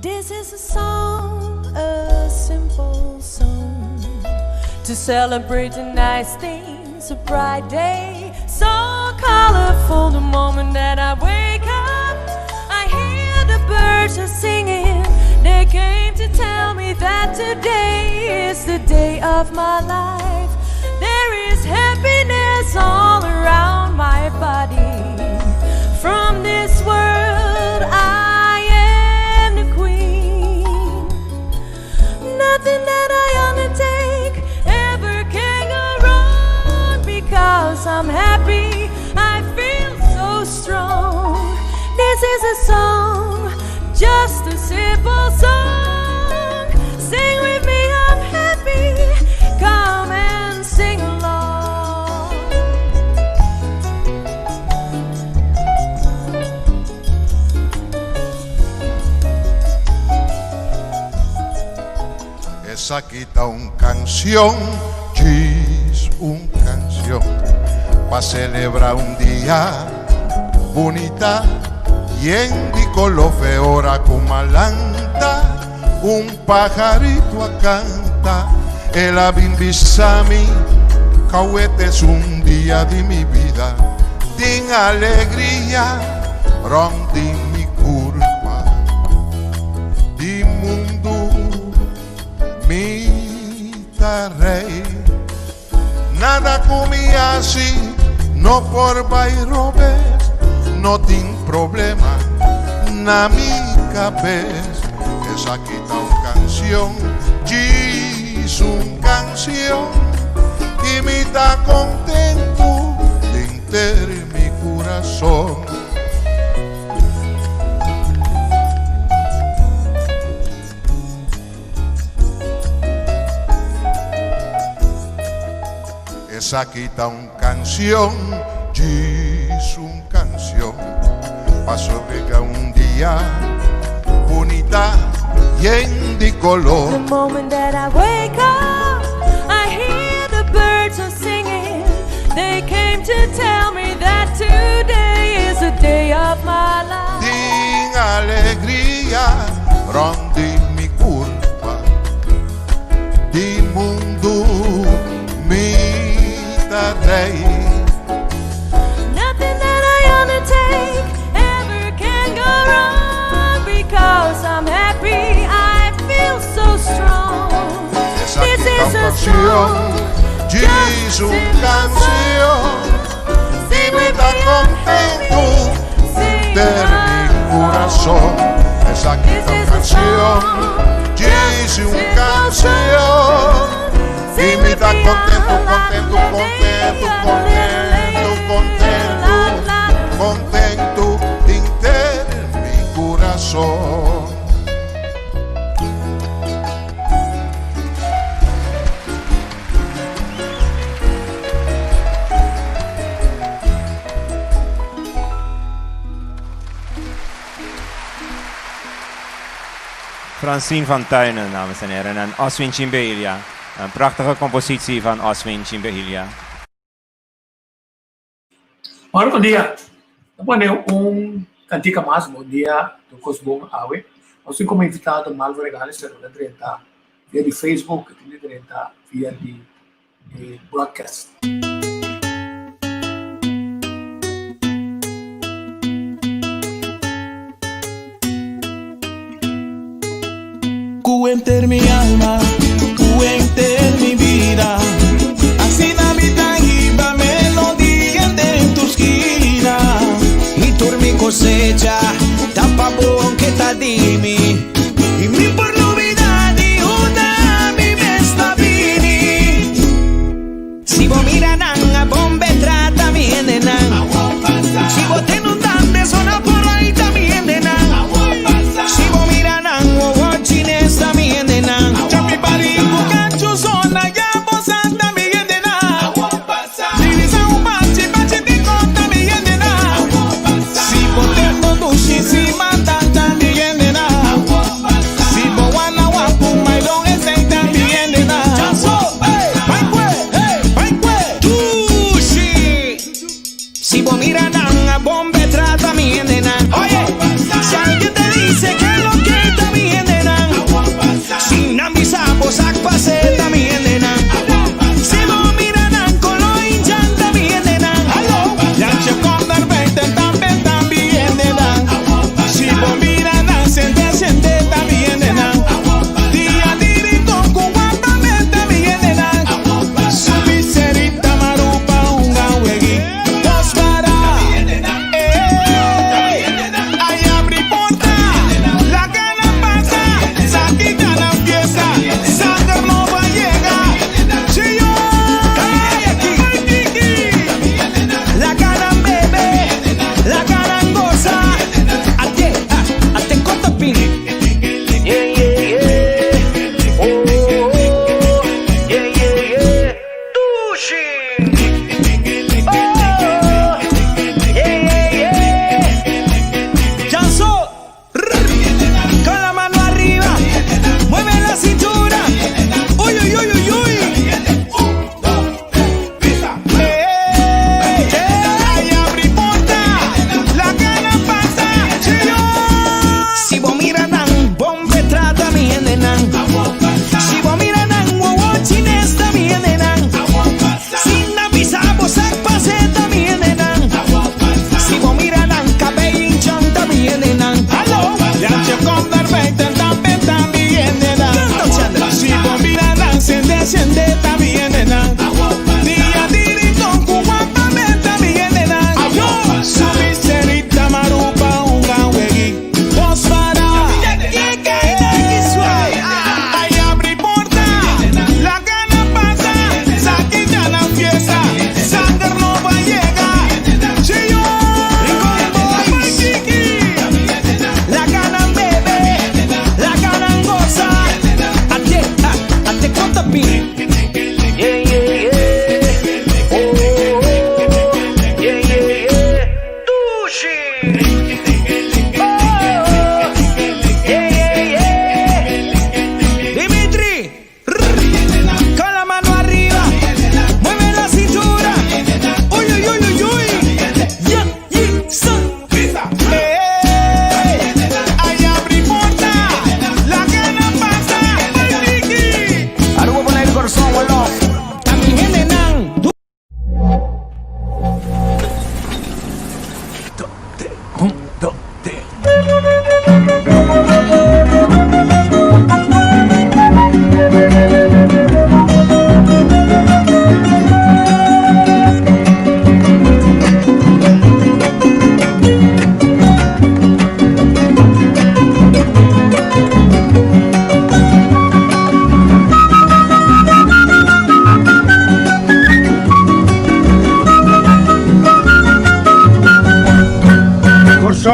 This is a song, a simple song to celebrate the nice things, a bright day, so colorful. The moment that I wake up, I hear the birds are singing. They came to tell me that today is the day of my life. There is happiness all around my body. From this world, I am the queen. Nothing that I undertake ever can go wrong because I'm happy. I feel so strong. This is a song, just a simple song. Sing with me, I'm happy. Come and sing along. Esaki ta un canción, djis un canción, pa celebra un dia bunita, yen di colo fe ora cu m'a lanta, un pajarito a canta, el a bin bisa mi, c'awe t'esun dia di mi bida, tin alegria rond di mi curpa, di mundo mi ta rey. Nada cu mi haci no por bay robes, no tin problema na mi cabes. Esaki ta un cancion, djis un cancion, y mi ta contento denter mi curason. Esaki ta un cancion, djis un cancion, pa sobrega un dia bunita yen di color. The moment that I wake up, I hear the birds are singing. They came to tell me that today is the day of my life. Tin alegria rond di mi curpa, di mundo mi ta rey. Nothing that I undertake ever can go wrong because I'm happy. I feel so strong. Esaki This ta is un a cancion, song, djis just un simple cancion, song. y Sing mi with ta me, I'm contento happy. Sing denter mi curason. along. Esaki This ta un is a cancion, song, djis just a un simple cancion, song. y Sing mi with ta me, contento, la contento, la contento, la contento, contento, la contento denter mi curason. Francine van Tuinen, dames en heren, en Oswin Chimbelia. Een prachtige compositie van Oswin Chimbelia. Ora bon dia. Ta pone un cantica mas bon dia tur cos bon awe. Nos tin como invitado Malvo Regales pero el a drenta via di Facebook, e tin di drenta via di e broadcast. Cu enter mi alma, cu enter mi bida. Asina mi ta hiba melodia den tur skina. Y tur mi cosecha ta pa bo aunke ta di mi. Y mi por lubida di unda mi mes ta bini. Si bo mira nan a bon be trata mi hendenan. Si bo tende un dande sona por ahí ta mi hendenan. Si bo mira nan wowo chines ta mi hendenan. Chapi bari cu cachu zona ya bo sa ta mi hendenan. Dirisa un bachi bachi di con ta mi hendenan. Si bo tende un dushi si manda ta mi hendenan.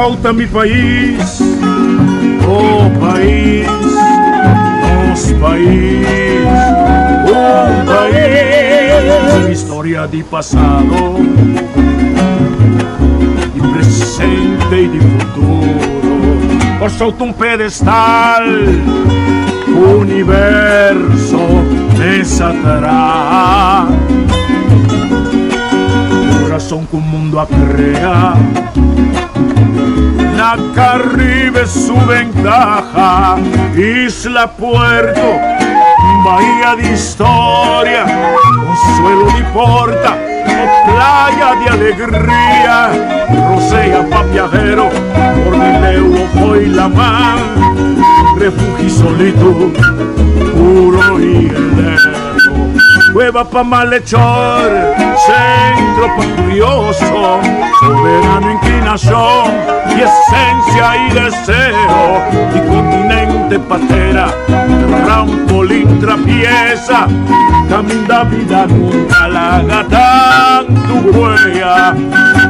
Kòrsou ta mi pais, oh pais, nos pais, un pais. Historia di pasado, di presente i di futuro. Kòrsou ta un pedestal, universo mesa traha. Kurason ku mundu a krea. Na Caribe su ventaha, Isla Puerto, bahia di historia, consuelo di porta, o playa di alegria, rosea pa viajero, por di leu o fo'i laman, refugio solitud, puro y eterno. Cueva pa malhechor, centro pa curioso, soberano inclinación y esencia y deseo, y continente patera, trampolín trapieza, caminda vida nunca laga tantu huella.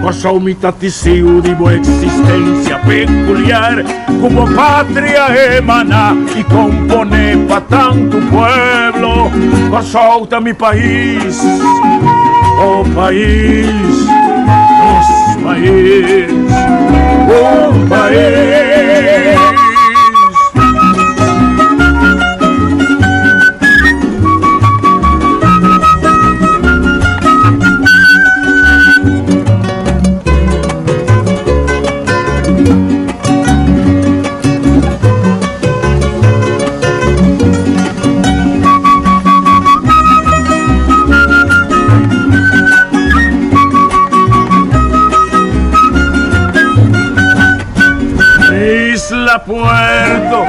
Kòrsou mi ta tisiu di bo existencia peculiar, Ku bo patria emaná i komponé pa tantu pueblo. Kòrsou ta mi pais, oh pais, nos pais, un pais. Isla Puerto,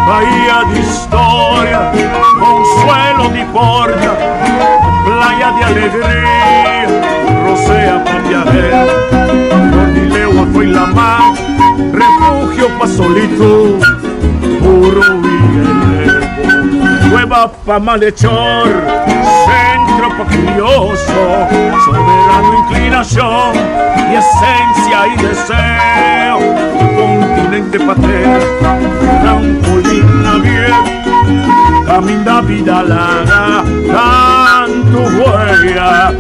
bahía de historia, consuelo di porta, playa de alegría, rosea pa viajero, Cordileua foi la mar, refugio pa solitud, puro y elevo, cueva pa malhechor, centro pa curioso, soberano inclinación y esencia y deseo, continente patera, trampolín navier, Caminda vida laga tantu huella.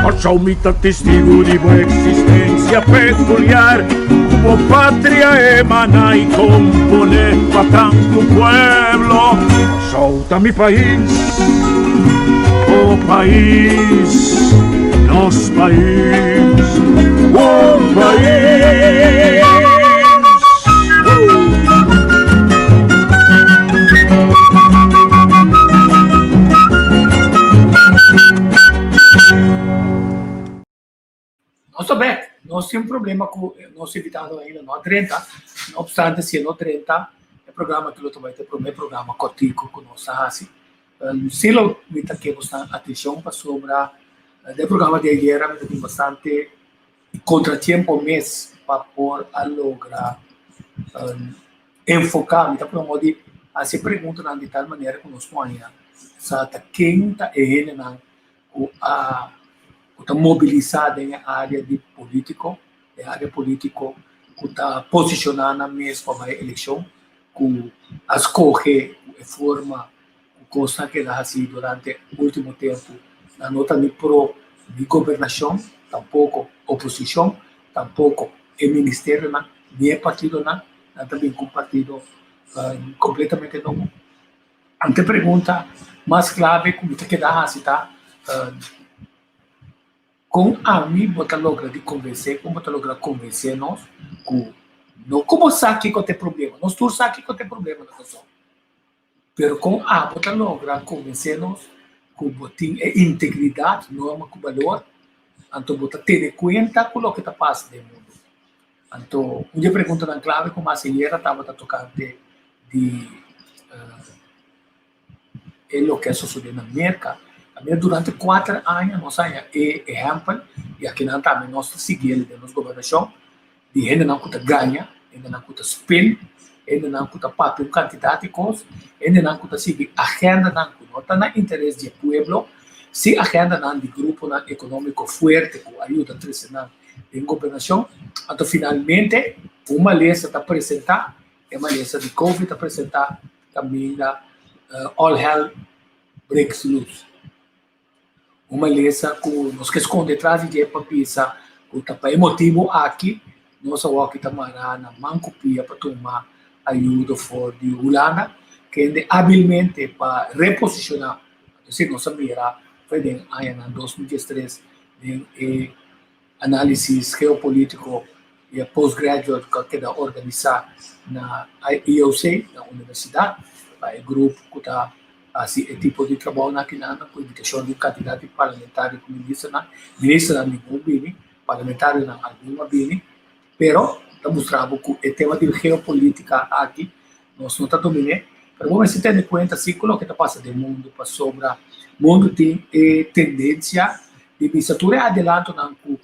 Kòrsou mi ta testigu di bo existencia peculiar. Ku bo patria emaná i komponé pa tantu pueblo. Kòrsou ta mi pais, bo pais, nos pais, un pais. Nos ta bek, nos tin problema ku nos invitado ainda no a drenta, no obstante si e no drenta e programa aki lo ta bai ta e prome programa kòrtiku ku nos ta hasi. Si lo mi ta ke bosnan atenshon pasobra den e programa di ayera mi ta tin bastante Contratiempo mes pa por a logra enfoca, mi ta promo di haci preguntanan di tal manera cu nos por haña sa ta ken ta e hendenan cu a cu ta mobilisa den e area di politico, e area politico cu ta posiciona nan mes pa bay eleccion, cu a scoge e forma cu cosnan keda haci durante ultimo tempo nan no ta ni pro ni gobernacion, tampoco oposicion, tampoco e ministerionan ni e partidonan, nan ta bin cu un partido completamente nobo. Ante e pregunta mas clave cu mi ta keda haci ta, Con ami bo ta logra di convence, con bo ta logra convence nos cu no cu bo sa kico ta e problema, nos tur sa kico ta e problema na Kòrsou. Pero kon abo ta logra konvensé nos ku bo tin e integridat, norma ku balor, anto bo ta tene kuenta ku loke ta pasa den mundu? Anto un di e preguntanan klave ku mas ayera tabata tokante di e loke a sosodé na Merka. Tambe durante kuater aña nos haña e ehèmpel i akinan tambe nos ta sigui el den nos gobernashon di hendenan ku ta gaña, hendenan ku ta spin, hendenan ku ta papia un kantidat di kos, hendenan ku ta sigui agendanan ku no ta na interes di e pueblo, si agendanan di gruponan ekonómiko fuerte ku a yuda trese nan den gobernashon. Anto finalmente. Un malesa ta presentá, e malesa di Covid ta presentá kaminda all hell breaks loose. Un malesa ku nos ke skonde tras di dje pa bisa ku ta pa e motibu aki nos awor ta mará na man ku pia pa tuma ayudo for di Hulanda, kende abilmente pa reposishoná, si nos a mira for den añanan 2013 den e análisis geopolítiko i e postgraduate ku a keda organisá na IOC, na universidat, pa e grupo ku ta hasi e tipo di trabounan akinan ku invitashon di un kantidat di parlamentario ku ministernan. Ministernan ningun bini, parlamentarionan algun a bini, pero ta mustra bo ku e tema di geopolítika aki nos no ta dominé, pero bo mester tene kuenta si ku loke ta pasa den mundu pasobra mundu tin e tendensia di bisa tur e adelantonan ku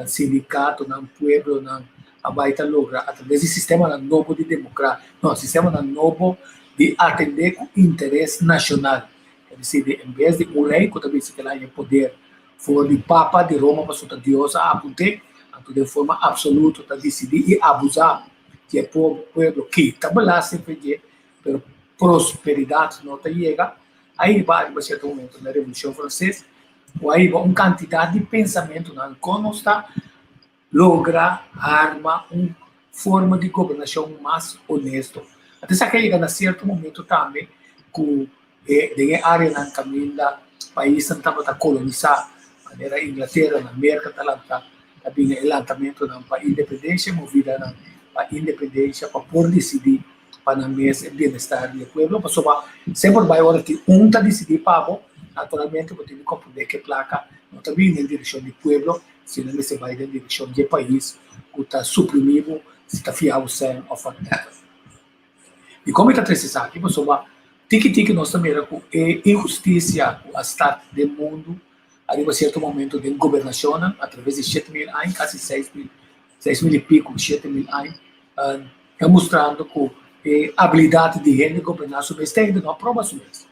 sindikatonan, pueblonan a bai ta logra atraves di sistemanan nobo di demokra, no, sistemanan nobo di atendé ku interes nashonal. Ta disidi en bes di un rei ku ta bisa kila haña poder for di papa di Roma pasobra ta Dios a apunt'é, anto den forma absoluto ta disidí i abusá di e pueblo kita belasting for dje, pero prosperidat no ta yega. A hiba ariba sierto momento na Revolushon Franses ku a hiba un kantidat di pensamentunan kon nos ta logra arma un forma di gobernashon mas honesto. Anto esaki a yega na sierto momento tambe ku e den e areanan kaminda paisnan tabata kolonisá, manera Inglatera na Merka ta lanta ta bini e lantamentunan pa independensia, movidanan pa independensia pa por disidí pa nan mes e bienestar di e pueblo, pasobra semper bai ora ki un ta disidí pa bo, naturalmente bo tin di komprendé ku e plaka no ta bini den direkshon di pueblo, sino mester bai den direkshon di e pais ku ta suprimí bo, si ta fia bo sèn òf whatever. Dikon mi ta trese esaki? Pasobra tiki tiki nos ta mira ku e inhustisia ku a start den mundu ariba sierto momento den gobernashonnan atraves di 7000 aña, kasi 6000, 6000 i piku, 7000 aña, ta mustrando ku e abilidat di hende goberná su mes ta hende no a proba su mes.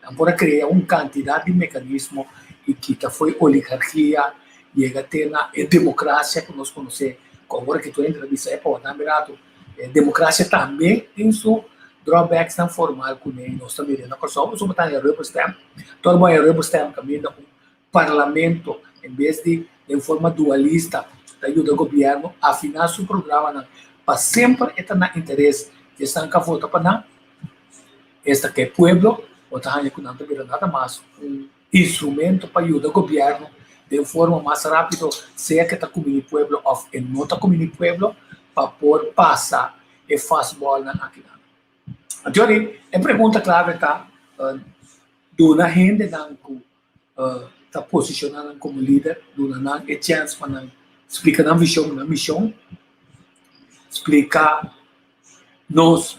Nan por a krea un kantidat di mekanismo i kita fo'i oligarkia yega te na e demokrasia ku nos konosé ku awor aki tur hende ta bisa epa wak nan rato e demokrasia tambe tin su drawbacksnan formal kuné i nos ta mira na Kòrsou pasobra ta haña rubber stamp tur bo haña rubber stamp kaminda un parlamento en bes di den forma dualista ta yuda gobièrnu afiná su programanan pa semper e ta na interes di esnan ku a vota pa nan. Esta ku e pueblo bo ta haña ku nan ta bira nada mas un instrumento pa yuda gobièrnu den forma mas rápido, sea ku e ta kumini pueblo òf e no ta kumini pueblo, pa por pasa e fastballnan akinan. Anto di e pregunta klave ta duna hendenan ku ta posishoná nan komo lider, duna nan e chèns pa nan splika nan vishon, nan mishon, splika nos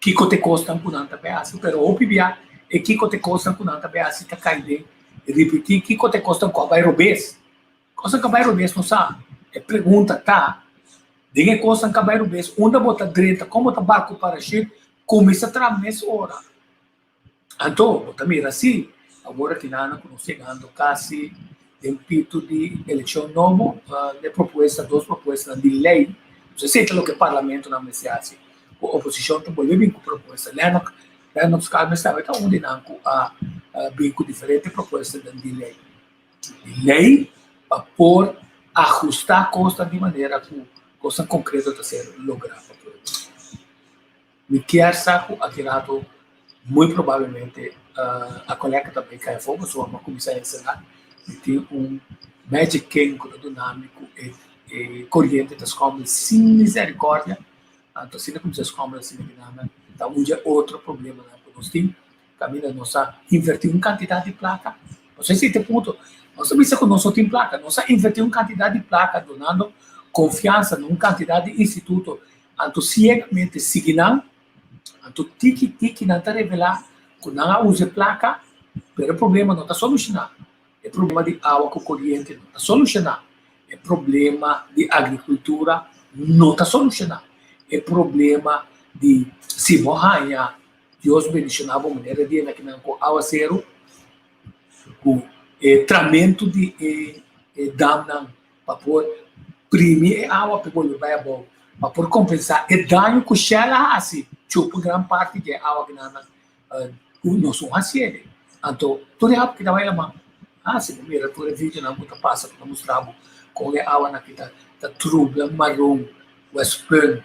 kiko ta e kosnan ku nan ta bai hasi, pero hopi bia e kiko ta e kosnan ku nan ta bai hasi ta kai den ripití kiko ta e kosnan ku a bai robes. Kosnan ku a bai robes no sa. E pregunta ta, den e kosnan ku a bai robes, unda bo ta drenta, kon bo ta baha ku parashut, kuminsá traha mesora. Anto, bo ta mira si, awor aki nan ku nos yegando kasi den pito di elekshon nobo, e propuesta, dos propuestanan di lei, no sé si ta loke parlamentonan mester hasi, ku oposishon ta bolbe bin ku propuesta. Lennox, Lennox Calmes tambe ta un di nan ku a bin ku diferente propuestanan di lei. Di lei pa por ahusta kosnan di manera ku kosnan konkreto ta ser lográ pa pueblo. Mi kier sa ku aki rato muy probablemente a koleka ta bai kai afó pasobra mi a kuminsá ensená. Mi tin un magic cane ku ta duna mi ku e koriente ta skòmel sin miserikordia. Anto asina kuminsá skòmel asina ki ta un dje otro problemanan ku nos tin. Kaminda nos a invertí un kantidat di plaka. Nos a sinti punto. Nos a bisa ku nos no tin plaka. Nos a invertí un kantidat di plaka dunando konfiansa na un kantidat di instituto. Anto siegamente sigui nan. Anto tiki tiki nan ta revelá ku nan a usa e plaka, pero e problema no ta solushoná. E problema di awa ku koriente no ta solushoná. E problema di agrikultura no ta solushoná. E problema di si bo haña Dios bendiciona bo manera di e kinan cu awaceru cu e tramento di e damnan pa por primi e awa pa e bolbe bay abou. pa por kompensá e daño ku Shell a hasi, chupa gran parti di e awa ku nan ku nos no hasi e. Anto tur e awa ku ta bai laman, ah si bo mira tur e videonan ku ta pasa ku ta mustra bo kon e awanan aki ta ta trubla maron, Westpunt,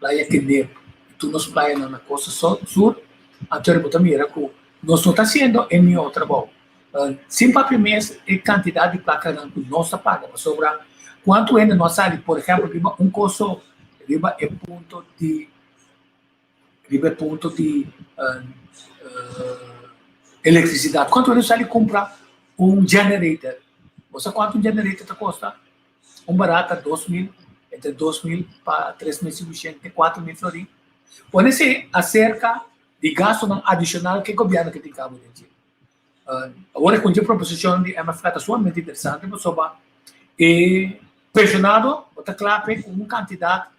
Playa Kenep i tur nos playanan na kosta sur, anto bo ta mira ku nos no ta hasiendo e mihó trabou. Sin papia mes e kantidat di plakanan ku nos ta paga pasobra kuantu hende no a sali por ehèmpel riba un koso riba e punto di riba e punto di elektrisidat kuantu hende sali kumpra un generator bo sa kuantu un generator ta kosta un barata 2000 entre 2000 pa 3500 te 4000 florin pone esei aserka di gastunan adishonal ku e gobièrnu ke tin kabo den dje. Awor e kunchi proposishon di MFK ta sumamente interesante pasobra e penshonado bo ta kla p'e ku un kantidat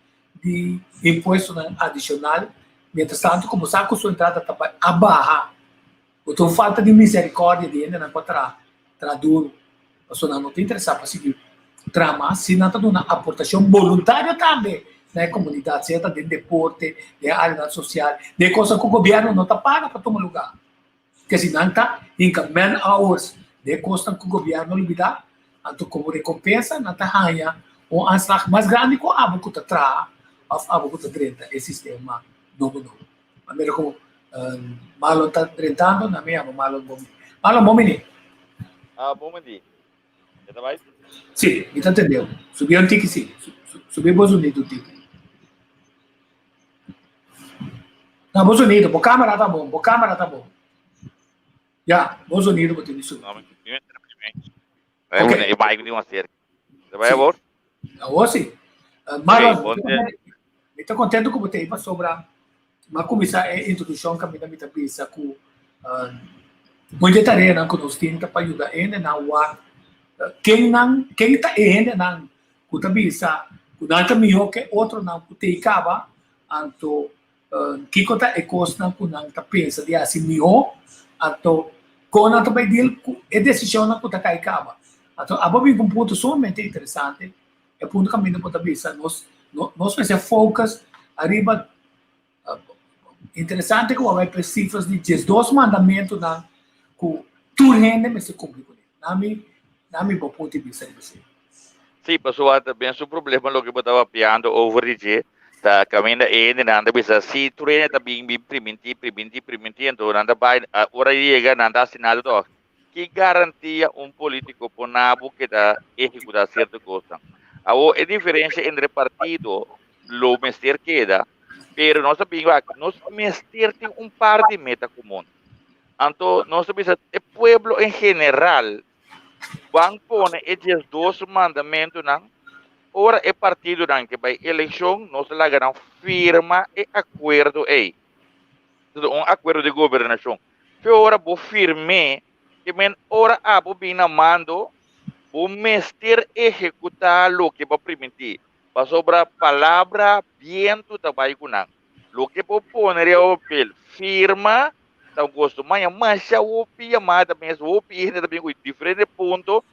di impuestonan adishonal, mientras tanto ku bo sa ku su entrada ta bai a baha. Bo ta un falta di miserikòrdia di hendenan ku a traha, traha duru, pasobra nan no ta interesá pa sigui traha mas si nan ta duna aportashon boluntario tambe na e komunidat, sea ta den deporte, den áreanan sosial, den kosnan ku gobièrnu no ta paga pa tuma lugá. Ke si nan ta hinka man hours den e kosnan ku gobièrnu lubidá, anto komo rekompensa nan ta haña un aanslag mas grandi ku abo ku ta traha òf abo ku ta drenta e sistema nobo nobo. Manera ku Marlon ta drentando, nan mi yama Marlon Bomini. Marlon Bomini. Ah, Bomini. E ta bai? Si, mi ta tendeu. Subi un tiki si. Subi bo zonido un tiki. No, bo zonido, bo camera ta bon, bo camera ta bon. Ya, bo zonido bo tin di subi. No, mi mi entra primer. Eh, Ok. bueno, e mic di un cerca. Ta bai Si. awor? Awor si. Ok, Marlon, bon dia. mi ta contento cu bo ta ei pasobra m'a cuminsa e introduccion caminda mi ta bisa cu un di e tareanan cu nos tin ta pa yuda hendenan wak ken nan, ken ta e hendenan ku ta bisa ku nan ta mihó ke otronan ku tei kaba, anto kiko ta e kosnan ku nan ta pensa di hasi mihó, anto kon nan ta bai deal ku e desishonnan ku ta kai kaba. Anto abo bin ku un punto sumamente interesante, e punto kaminda bo ta bisa nos nos mester focus ariba, interesante ku bo a bai pa e sifras di diesdos mandamentunan ku tur hende mester kumpli kuné. Nami, nami bo punto di bista riba esei. Sí, pasobra ta ben su problema loke bo ta papiando over di dje, ta kaminda e hendenan ta bisa si tur hende ta bin bin primintí, primintí, primintí, anto nan ta bai, ora yega nan ta hasi nada tòg. Ki garantia un polítiko por na bo ke ta ehekutá sierto kosnan? Awor e diferensia entre partido lo mester keda, pero nos ta bin wak, nos mester tin un par di meta komun. Anto nos ta bisa e pueblo en general ban pone e 12 mandamentunan ora e partidonan ke bai elekshon nos ta laga nan firma e akuerdo ei. Entonces un akuerdo di gobernashon. Fe ora bo firm'é ke men ora abo bin na mando bo mester ehekutá loke bo a primintí pasobra palabra bientu ta bai ku nan. Loke bo pone riba papel, firma, ta un gosto. Maña masha hopi yamada mes, hopi hende ta bin ku diferente punto.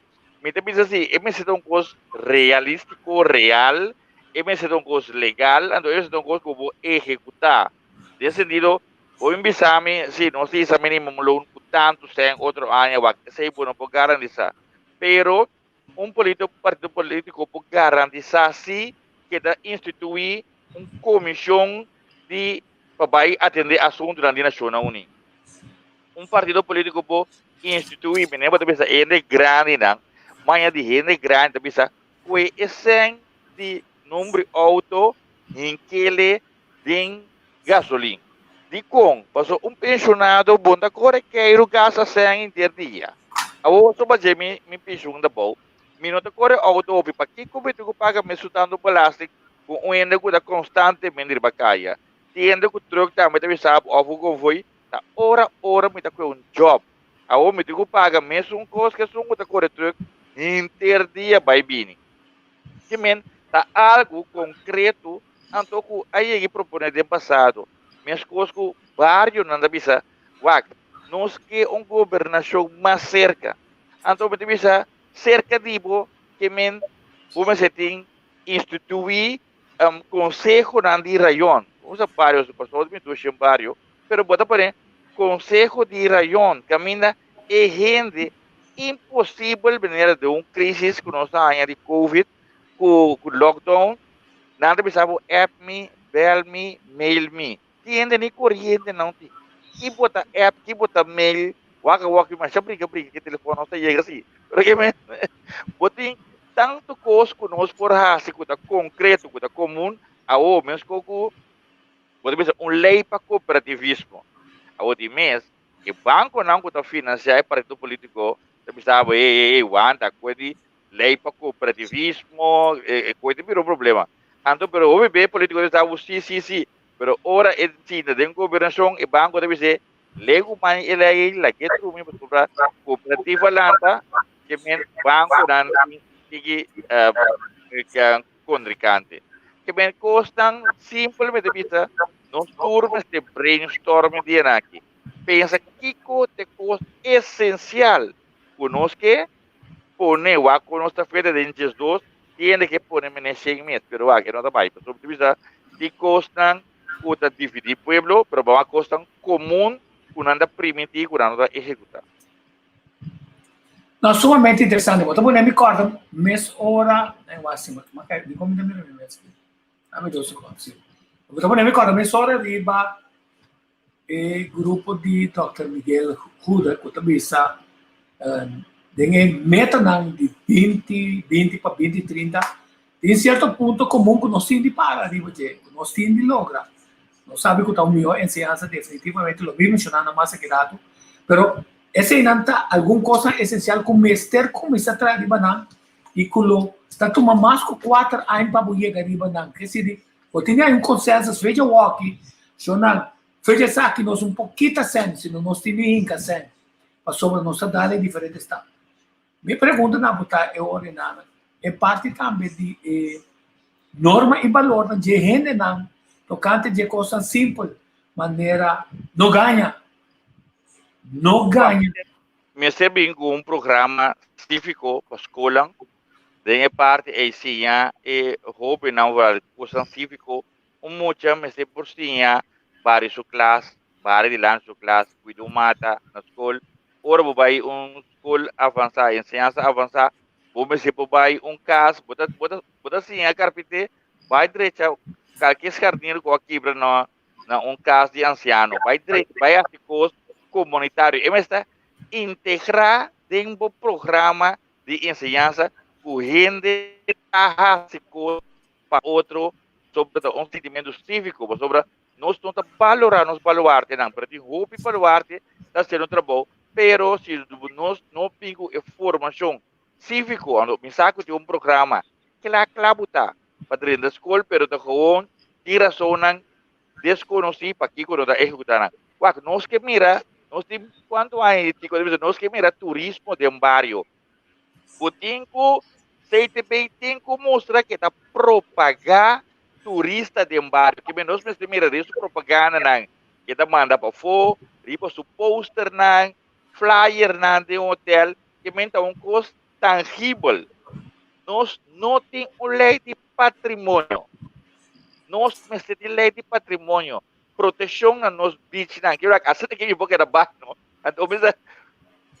Mi ta bisa si e mester ta un kos realístiko, real, e mester ta un kos legal, anto e mester ta un kos ku bo ehekutá. Den sentido, bo bin bisa mi, si nos ta hisa minimum loan ku tantu sèn otro aña wak, esei bo no por garantisa. Pero un político, partido político por garantisa si ke ta instituí un komishon di pa bai atendé asuntunan di Nashonnan Uní. Un partido polítiko por instituí, mi bo ta bisa hende grandinan, maña di hende grandi ta bisa kue e sèn di nombre outo hinkele den gasolin. Dikon? Pasobra un penshonado bon ta kore keiru gasta sèn henter dia. Awor soba dje mi mi penshon ta bou, mi no ta kore outo hopi, pakiko mi tin ku paga mesun tantu belasting ku un hende ku ta konstantemente riba kaya? Tin hende ku trùk tambe ta bisa bo òf ku konvoi, ta ora ora mi ta kue un jòb. Awor mi tin ku paga mesun kos ku esun ku ta kore trùk henter dia bai bini. Ki men ta algu konkreto anto ku a yega i proponé den pasado. Meskos ku barionan ta bisa, Wak, nos ke un gobernashon mas serka. Anto mi ta bisa, serka di bo ke men bo mester tin instituí. Konsehonan di rayon, usa bario su pasobra mi dushi un bario, pero bo ta pone konseho di rayon kaminda e hende imposibel manera den un krisis ku nos a haña di covid ku lockdown nan ta bisa bo app mi, bel mi, mail mi. Tin hende ni koriente nan tin. Ki bo ta app, ki bo ta mail, wak awor ki masha brinka brinka ki telefòn nos ta yega si. Pero ke men bo tin tantu kos ku nos por hasi ku ta konkreto, ku ta komun, awor meskos ku bo ta bisa un lei pa kooperativismo. Awor di mes e bankonan ku ta finansiá e partido polítiko ta bisa bo, ey ey ey wanta, kue di lei pa kooperativismo, e kue ta bira un problema. Anto pero hopi be polítiko ta bisa bo si si si, pero ora e sinta den gobernashon e banko ta bis'é legu mani e lei ei lag'é drumi pasobra kooperativa lanta ke men bankonan tin sigui kontrikante. Ke men kosnan simpel mi ta bisa nos tur mester brainstorm e dianan aki. Pensa kiko ta e kos esensial ku nos ke pone wak ku nos ta feta den 12 tiene ke pone mene shen mes pero wak e no ta bai pasobra mi ta bisa tin kosnan ku ta dividí pueblo pero bo wak kosnan komun ku nan ta primintí ku nan no ta ehekutá. No, sumamente interesante. Bo ta pone mi kòrda mes ora, e wak si, ma kai, di kon mi ta mira mi mes aki? Dame dos sekondo, si. Bo ta pone mi kòrda mes ora riba E grupo di Dòkter Miguel Goede ku ta bisa den e metanan di binti binti pa binti trinta tin sierto punto komun ku nos tin di para riba dje, ku nos tin di logra. Nos sabi ku ta un mihó enseñansa definitivamente lo mi menshoná nan mas aki ratu, pero eseinan ta algun kosnan esensial ku mester kuminsá traha riba nan i ku lo ta tuma mas ku kuater aña pa bo yega riba nan. Ke Bo tin ai un consensus fecha woki, shonnan, fecha esaki nos un por kita sen, sino nos tin di hinka sen, pasobra nos ta dal e diferente stap. Mi pregunta na bo ta e ora e parti tambe di e norma i balornan dje hendenan tokante dje kosnan simpel manera no gaña, no gaña. Mester bin ku un programa síviko pa skolnan Den e parti ei siña e hóbennan wèl kosnan síviko. Un mucha mester por siña bari su klas, bari dilanti su klas, kuida un mata na skol. Ora bo bai un skol avansá, enseñansa avansá, bo mester por bai un kas, bo ta bo ta bo ta siña karpinté, bai drecha kalke skardinero ku a kibra na na un kas di ansiano, bai drecha, bai hasi kos komunitario. E mester integrá den bo programa di enseñansa ku hende ta hasi kos pa otro sobra ta un sentimentu síviko pasobra nos no ta balorá nos baluartenan pero tin hopi baluarte ta hasiendo trabou pero si nos no bin ku e formashon síviko anto mi sa ku tin un programa kla kla bo ta pa drenta skol pero ta gewoon tin rasonnan deskonosí pakiko no ta ehekutá nan. Wak, nos ke mira, nos tin kuantu aña di tiko ta bisa, nos ke mira turismo den bario. Bo tin ku, CTB tin ku mustra ke ta propagá turista den bario. Ke men nos mester mira den su propagandanan ke ta manda pafó, riba su posternan, flyernan den hotel, ke men ta un kos tangibel. Nos no tin un lei di patrimonio. Nos mester tin lei di patrimonio. Proteccion na nos beachnan. Quiero ac asina que mi por keda back, no? Anto mester,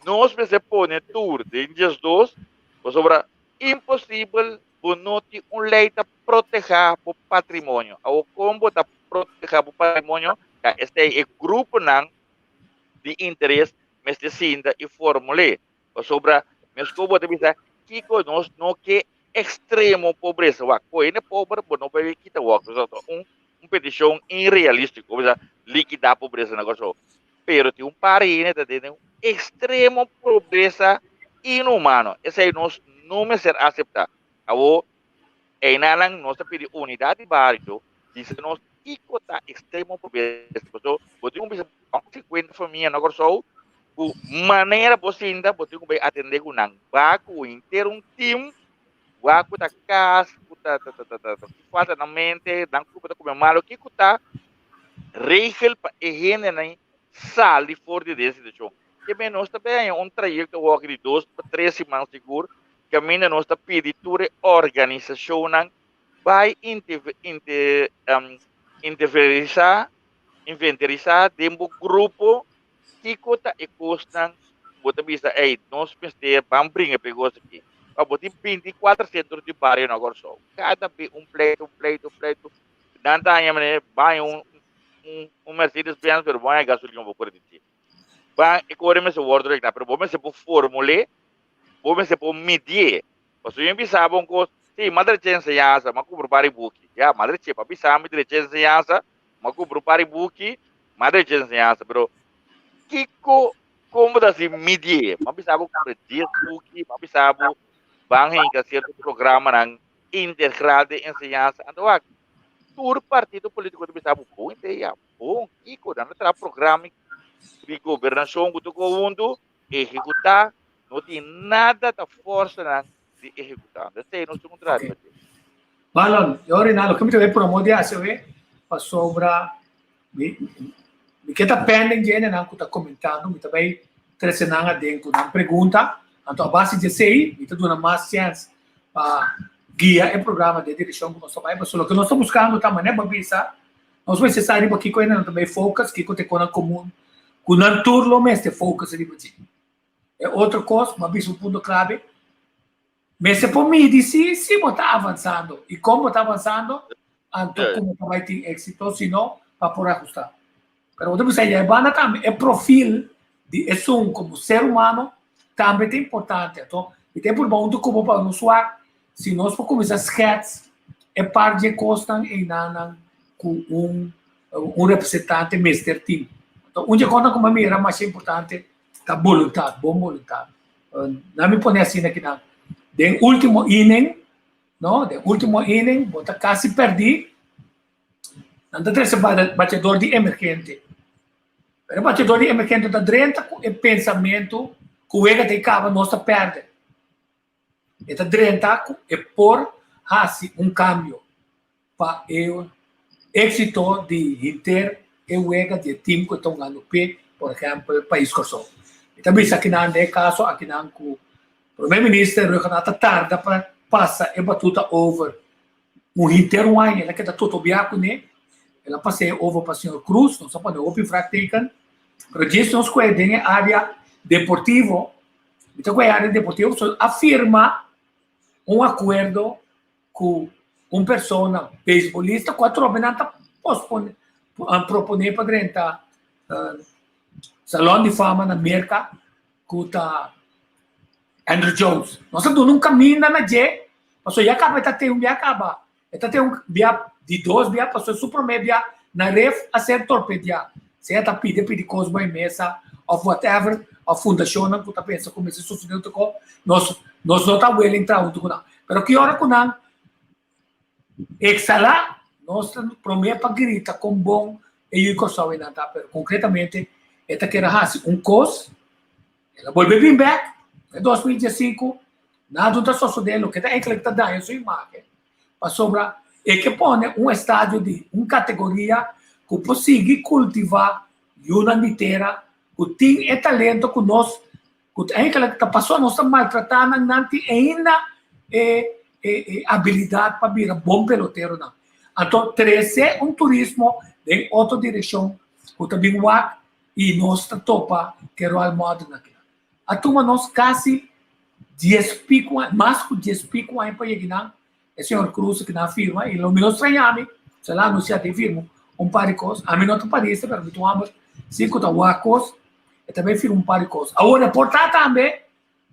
nos mester pone tur den 12, pasobra imposibel bo no tin un lei ta proteha bo patrimonio. Awo con bo ta proteha bo patrimonio? Ta esei e gruponan di interes mester sinta y formul'é. Pasobra meskos bo ta bisa kiko nos no ke ekstremo pobresa. Wak, ku hende pober bo no por kita wak. Pasobra ta un un petishon inrealístiko. Bo bisa likidá pobresa na Kòrsou. Pero tin un par di hende ta den un ekstremo pobresa inhumano. Esei nos no mester aseptá. Awor einanan nos ta pidi unidat di bario bisa nos kiko ta ekstremo pobresa. Pasobra bo tin ku bisa 50 famia na Kòrsou ku manera bo sinta bo tin ku bai atendé ku nan. Ba ku henter un team, wak ku ta kas, ku ta ta ta ta ta falta nan mente, nan ku ta kome malo, kiko ta regel pa e hendenan sali for di den situashon. Ke men nos ta bai haña un trayekto awor di dos pa tres siman sigur, kaminda nos ta pidi tur e organisashonnan. Bai inte, um, interverisá, inventarisá den bo grupo kiko ta e kosnan bo ta bisa, ey, nos mester ban bringa pa e kos aki. Pa bo tin 24 sentro di bario na Kòrsou. Kada be un pleito, un pleito, un pleito. Nan ta haña manera baña un, un, un Mercedes Benz, pero bo haña gasolina bo kore di dje. Ban e kore mester wòrdu reglá, pero bo mester por formul'é, bo mester por midié. Pasobra mi bisa bo un kos, sí, m'a drecha enseñansa, m'a kumpra un par di buki. Ya, m'a drecha, pa bisa mi drecha enseñansa, m'a kumpra un par di buki, m'a drecha enseñansa. Pero kiko, kon bo ta hasi midié? M'a bisa bo kumpra dies buki, m'a bisa bo ban hinka sierto programanan integral den enseñansa. Anto wak, tur partido polítiko ta bisa bo, bon idea, bon, kiko, nan ta traha programa di gobernashon ku tur huntu, ehekutá, no tin nada ta forsa nan di ehekutá. Esei nos tin un traha riba dje. Marlon, yo Rinaldo, ke mi ta bay promo di ACW pasobra mi mi ke ta pending dje hendenan ku ta komentando, mi ta bay trese nan aden ku nan pregunta, anto a base di esei mi ta duna mas chèns pa guia e programa den direkshon ku nos ta bay, pasobra loke nos ta buskando ta manera bo a bisa Nos mester sa riba kiko hende nan ta bay focus, kiko ta e konan komun ku nan tur lo mester focus riba dje. E otro kos, bo a bisa un punto klabe, mester por midi si si bo ta avansando i kon bo ta avansando, anto ku bo ta bay tin éksito, si no, pa por ahusta. Pero bo ta bisa ya e banda tambe e profil di esun komo ser humano tambe ta importante. Anto mi ta purba huntu ku bo pa nos wak si nos por kuminsá schets e par dje kosnan einanan ku un un representante mester tin. Anto un dje kosnan ku mi a mira masha importante ta boluntat, bon boluntat. Nan mi pone asina kinan, den ultimo inning, no, den ultimo inning bo ta kasi pèrdí, nan ta trese bateador di emergente. Pero e bateador di emergente ta drenta ku e pensamentu ku wega ta e kaba nos ta pèrdè. E ta drenta ku e por hasi un kambio pa e éksito di henter e wega di e tim ku e ta hungando p'e, por ehèmpel Pais Kòrsou. Mi ta bisa akinan den e kaso akinan ku Prome Minister Rhuggenaath ta tarda pa pasa e batuta over un henter un aña el a keda totobia kuné, el a pas'é over pa señor Cruz, nos a pone hopi vraagteken, pero djis nos kue den e área deportivo, Mi ta ku e área deportivo pasobra a firma un akuerdo ku un persona beisbolista ku atrobe nan ta pospone proponé pa drenta Salon di Fama na Merka ku ta Andruw Jones. Nos a duna un kaminda na dje pasobra ya kaba e ta ten un bia kaba e ta ten un bia di dos bia pasobra su promé bia na ref a ser torpediá. Sea ta pidi pidi kos bai mesa òf whatever òf fundashonnan ku ta pensa ku mester sosodé otro kos, nos nos no ta willing traha huntu ku nan. Pero ki ora ku nan eksalá, nos ta promé pa grita kon bon e yu Kòrsou einan ta. Pero konkretamente e ta kere hasi un kos, el a bolbe bin bèk den 2015, nada no ta sosodé, loke ta enkele ta daña su imágen. Pasobra e ke pone un estadio di un kategoria ku por sigui kultivá yunan di tera ku tin e talento ku nos ku ta enkele ta pasobra nos ta maltratá nan, nan tin ainda e e abilidat pa bira bon peloteronan. Anto trese un turismo den otro direkshon ku ta bin wak i nos ta topa ke ròl mòdel aki. A tuma nos kasi dies pico aña, mas ku dies pico aña pa yega nan, e señor Cruz ki nan a firma i lo mi no straña mi, se la anuncia den firma un par di kos, ami no ta parista pero mi ta un homber si ku ta wak kos, e ta bay firma un par di kos. Awor e por ta tambe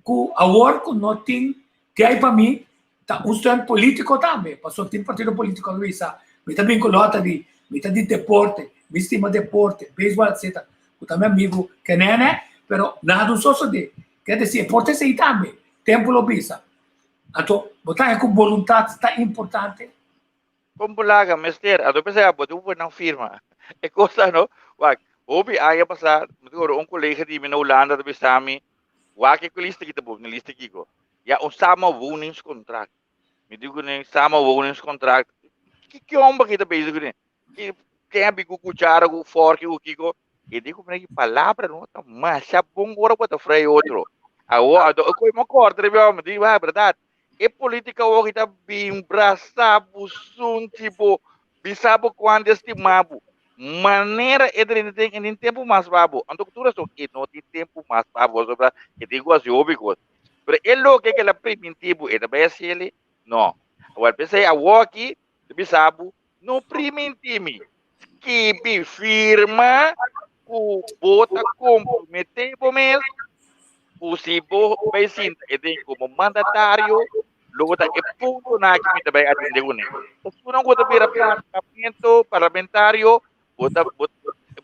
ku awor ku no tin ke hay pa mi ta un stunt politico tambe, pasobra tin partido politico a bisa mi ta bin ku lota di mi ta di deporte, mi stima deporte, beisbol etcetera, ku ta mi amigu Kenene, pero nada un sosode. Ke desi e por ta esei tambe, tempu lo bisa. Anto bo ta haña ku boluntat ta importante? Kon bo laga mester? Anto pensé abo tin un nan firma. E kos ta no, wak, hopi aña pasá mi ta kore un kolega di mi na Hulanda ta bisa mi, wak e lista ki ta bo, mi lista kiko? Ya un samenwoningscontract. Mi di kuné samenwoningscontract. Ki ki homber ki ta bezig kuné? Ki ken a bin ku kuchara ku forki ku kiko? E di ku mi palabra no ta masha bon ora bo ta frei otro. Awo, anto e koi mi a kòrda riba mi di, wak, bèrdat. E politica awor ta bin brasa bo, sunchi bo, bisa bo cuantu estima bo. Manera e drenta den e tin tempo mas pa bo. Anto tur eso e no tin tempo mas pa bo pasobra e tin cu haci hopi cos. Pero e loke cu el a priminti bo e ta bay haci el? No. Awor p'esey awor aki ta bisa bo no priminti mi. Skibi firma ku bo ta komprometé bo mes ku si bo bai sinta e den komo mandatario lo bo ta e puntonan aki mi ta bai atendé kuné. Esunnan ku ta bira parlamento, parlamentario, bo ta bo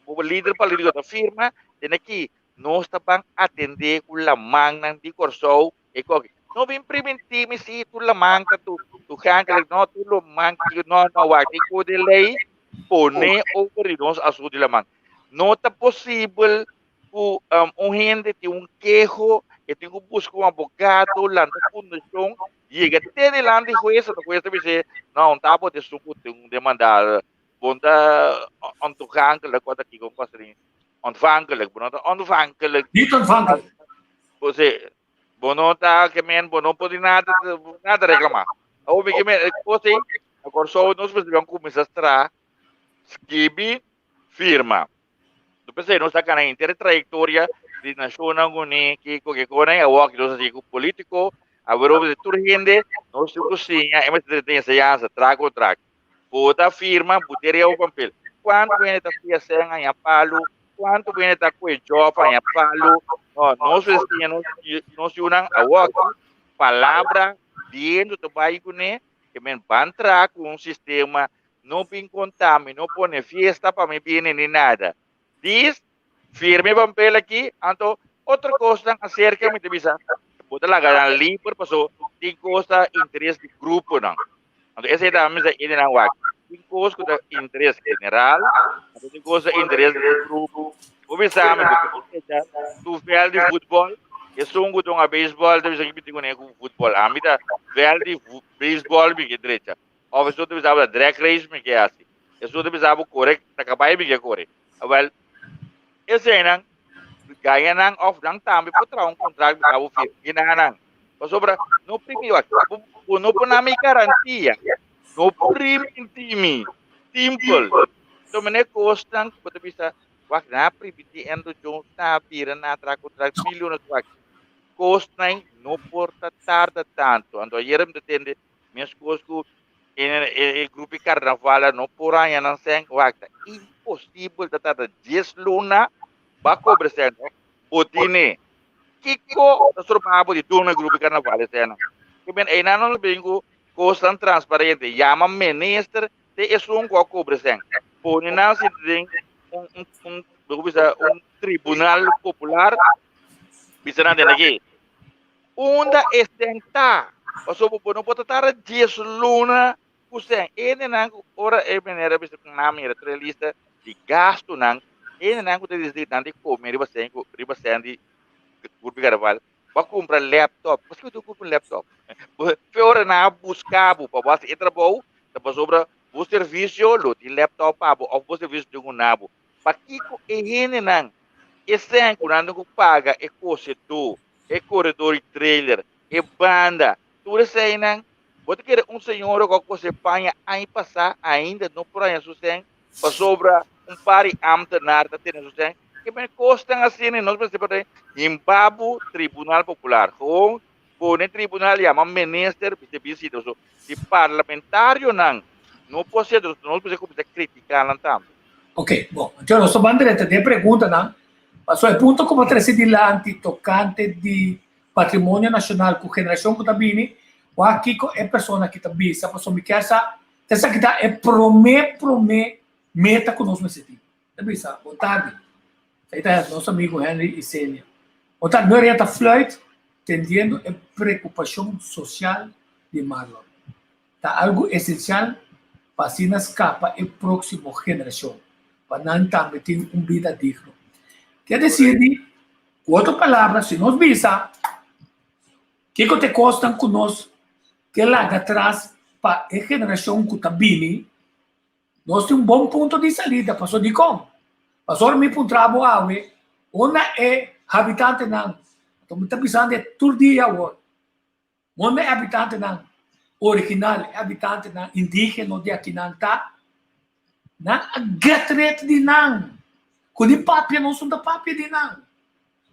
bo lider polítiko ta firma, tene aki nos ta ban atendé ku lamannan di Kòrsou e koki. No bin primintí mi si tur laman ta tu toegankelijk, no tur laman no no wak tin ku de lei pone over di nos asuntu di laman. No ta posibel ku un hende tin un keho, e tin ku buska un abogado, lanta fundashon, yega te dilanti hues, anto hues ta bis'é, no, un ta bo ta esun ku tin demanda, bo ta ontoegankelijk, kos aki, kon kos asina, ontvankelijk, bo no ta ontvankelijk. Niet ontvankelijk. Bo si, bo no ta ke men, bo no por di nada, nada reklamá. Awor mi ke men, e kos ei, na Kòrsou nos mester ban kuminsá traha skibi firma. No p'esei nos ta gana henter trayektoria di Nashonnan Uní, kiko, kiko, nan awor nos a sigui ku polítiko, awor di tur hende nos tin ku siña e mester tin enseñansa, traha kontrakt. Bo ta firma, bo tin riba bo papel. Kuantu hende ta fia sèn haña palu, kuantu hende ta kue jòb haña palu. No, nos mester siña nos nos yunan awor palabra bientu ta bai kuné, ke men ban traha ku un sistema No bin conta mi, no pone fiesta pa mi bini ni nada. Dis, firme e papel aki, anto otro cosnan acerca mi ta bisa, bo ta laga nan liber paso tin cos ta interes di gruponan. Anto esey ta mi sa ene nan wak. Tin cos cu ta interes general, anto tin cos ta interes di grupo. Bo bisa mi, bo por echa tu veld di futbol, esun cu ta hunga beisbol ta bisa ki mi tin cune cu futbol. Ami ta veld di beisbol mi ke drecha. Of esun ta bisa bo ta drag race mi ke hasi. Esun ta bisa bo kore ta kabai mi ke kore. Awel, eseinan gañanan of nan tambe por traha un kontrakt bisa bo firma. Gina nan. Pasobra no primi wak, bo, bo no pone mi garantia. No priminti mi. Simpel. So mene kosnan ku bo ta bisa wak nan a priminti Andrew Jones nan a bira nan a traha kontrakt miliones wak. Kosnan no por ta tarda tantu. Anto ayera mi ta tende Meskos ku e grupo di karnaval no por haña nan sèn, wak ta imposibel ta tarda dies luna pa kobra sèn. Bo tine kiko ta stroba bo di duna e grupo di karnaval e sènnan? Ke men einan nos bin ku kosnan transparente, yama minister te esun ku a kobra sèn, pone nan sinta den un un un tribunal popular bisa nan den aki. Unda e sèn ta? Pasobra bo no por ta tarda dies luna ku sèn. Hendenan ku ora e meneer a bisa ku nan mira tur e lista di gastunan, hendenan ku ta disidí nan di kome riba sèn ku riba sèn di Grupo Carnaval, bo a kumpra laptop. Paske bo tin ku kumpra un laptop? Fe ora nan a buska bo pa bo hasi e trabou, ta pasobra bo servisio lo tin laptop pa bo òf bo servisio tin ku na bo. Pakiko e hendenan e sèn ku nan tin ku paga e kosedó, e koredor di trailer, e banda, tur eseinan, bo ta kere un señora ku a kose paña aña pasá ainda no por haña su sèn pasobra un par di ámtenar ta tene su sèn? Ke men kosnan asina nos mester por himba bo Tribunal Popular. Gewoon pone tribunal yama minister bisa bisita so si parlamentarionan no por haciendo nos mester cuminsa critica nan tambe. Ok, bon, anto nos ta ban drenta den preguntanan. Pasobra e punto ku bo trese dilanti tokante di patrimonio nashonal ku generashon ku ta bini, wak kiko e persona aki ta bisa, pasobra mi kier sa esaki ta e promé promé meta ku nos mester tin. Ta bisa, bon tardi. Esaki ta nos amigu Henry Isenia. Bon tardi, mi orienta fluit tendiendo e preokupashon sosial di Marlon. Ta algu esensial pa asina skapa e próksimo generashon, pa nan tambe tin un bida digno. Ke desir di, ku otro palabra, si nos bisa kiko ta e kosnan ku nos ke laga atras pa e generashon ku ta bini, nos tin un bon punto di salida. Pasobra dikon? Pasobra mi puntra bo awe, unda e habitantenan, mi ta bisando e tur dia awor. Unda e habitantenan original, e habitantenan indigeno di akinan ta? Nan a get rid di nan. Ku ni papia nos no ta papia di nan.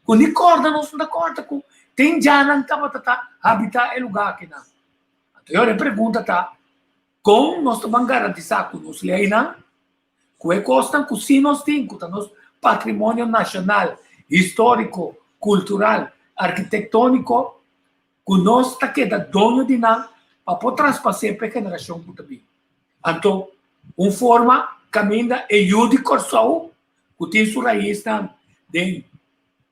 Ku ni kòrda nos no ta kòrda ku tin djanan tabata ta habitá e lugá akinan. Anto e ora e pregunta ta, kon nos ta ban garantisá ku nos leinan, ku e kosnan ku sí nos tin, ku ta nos patrimonio nashonal, históriko, kultural, arkitektóniko, ku nos ta keda doño di nan pa por traspas'é pa e generashon ku ta bin. Anto, un forma kaminda e yu di Kòrsou ku tin su raisnan den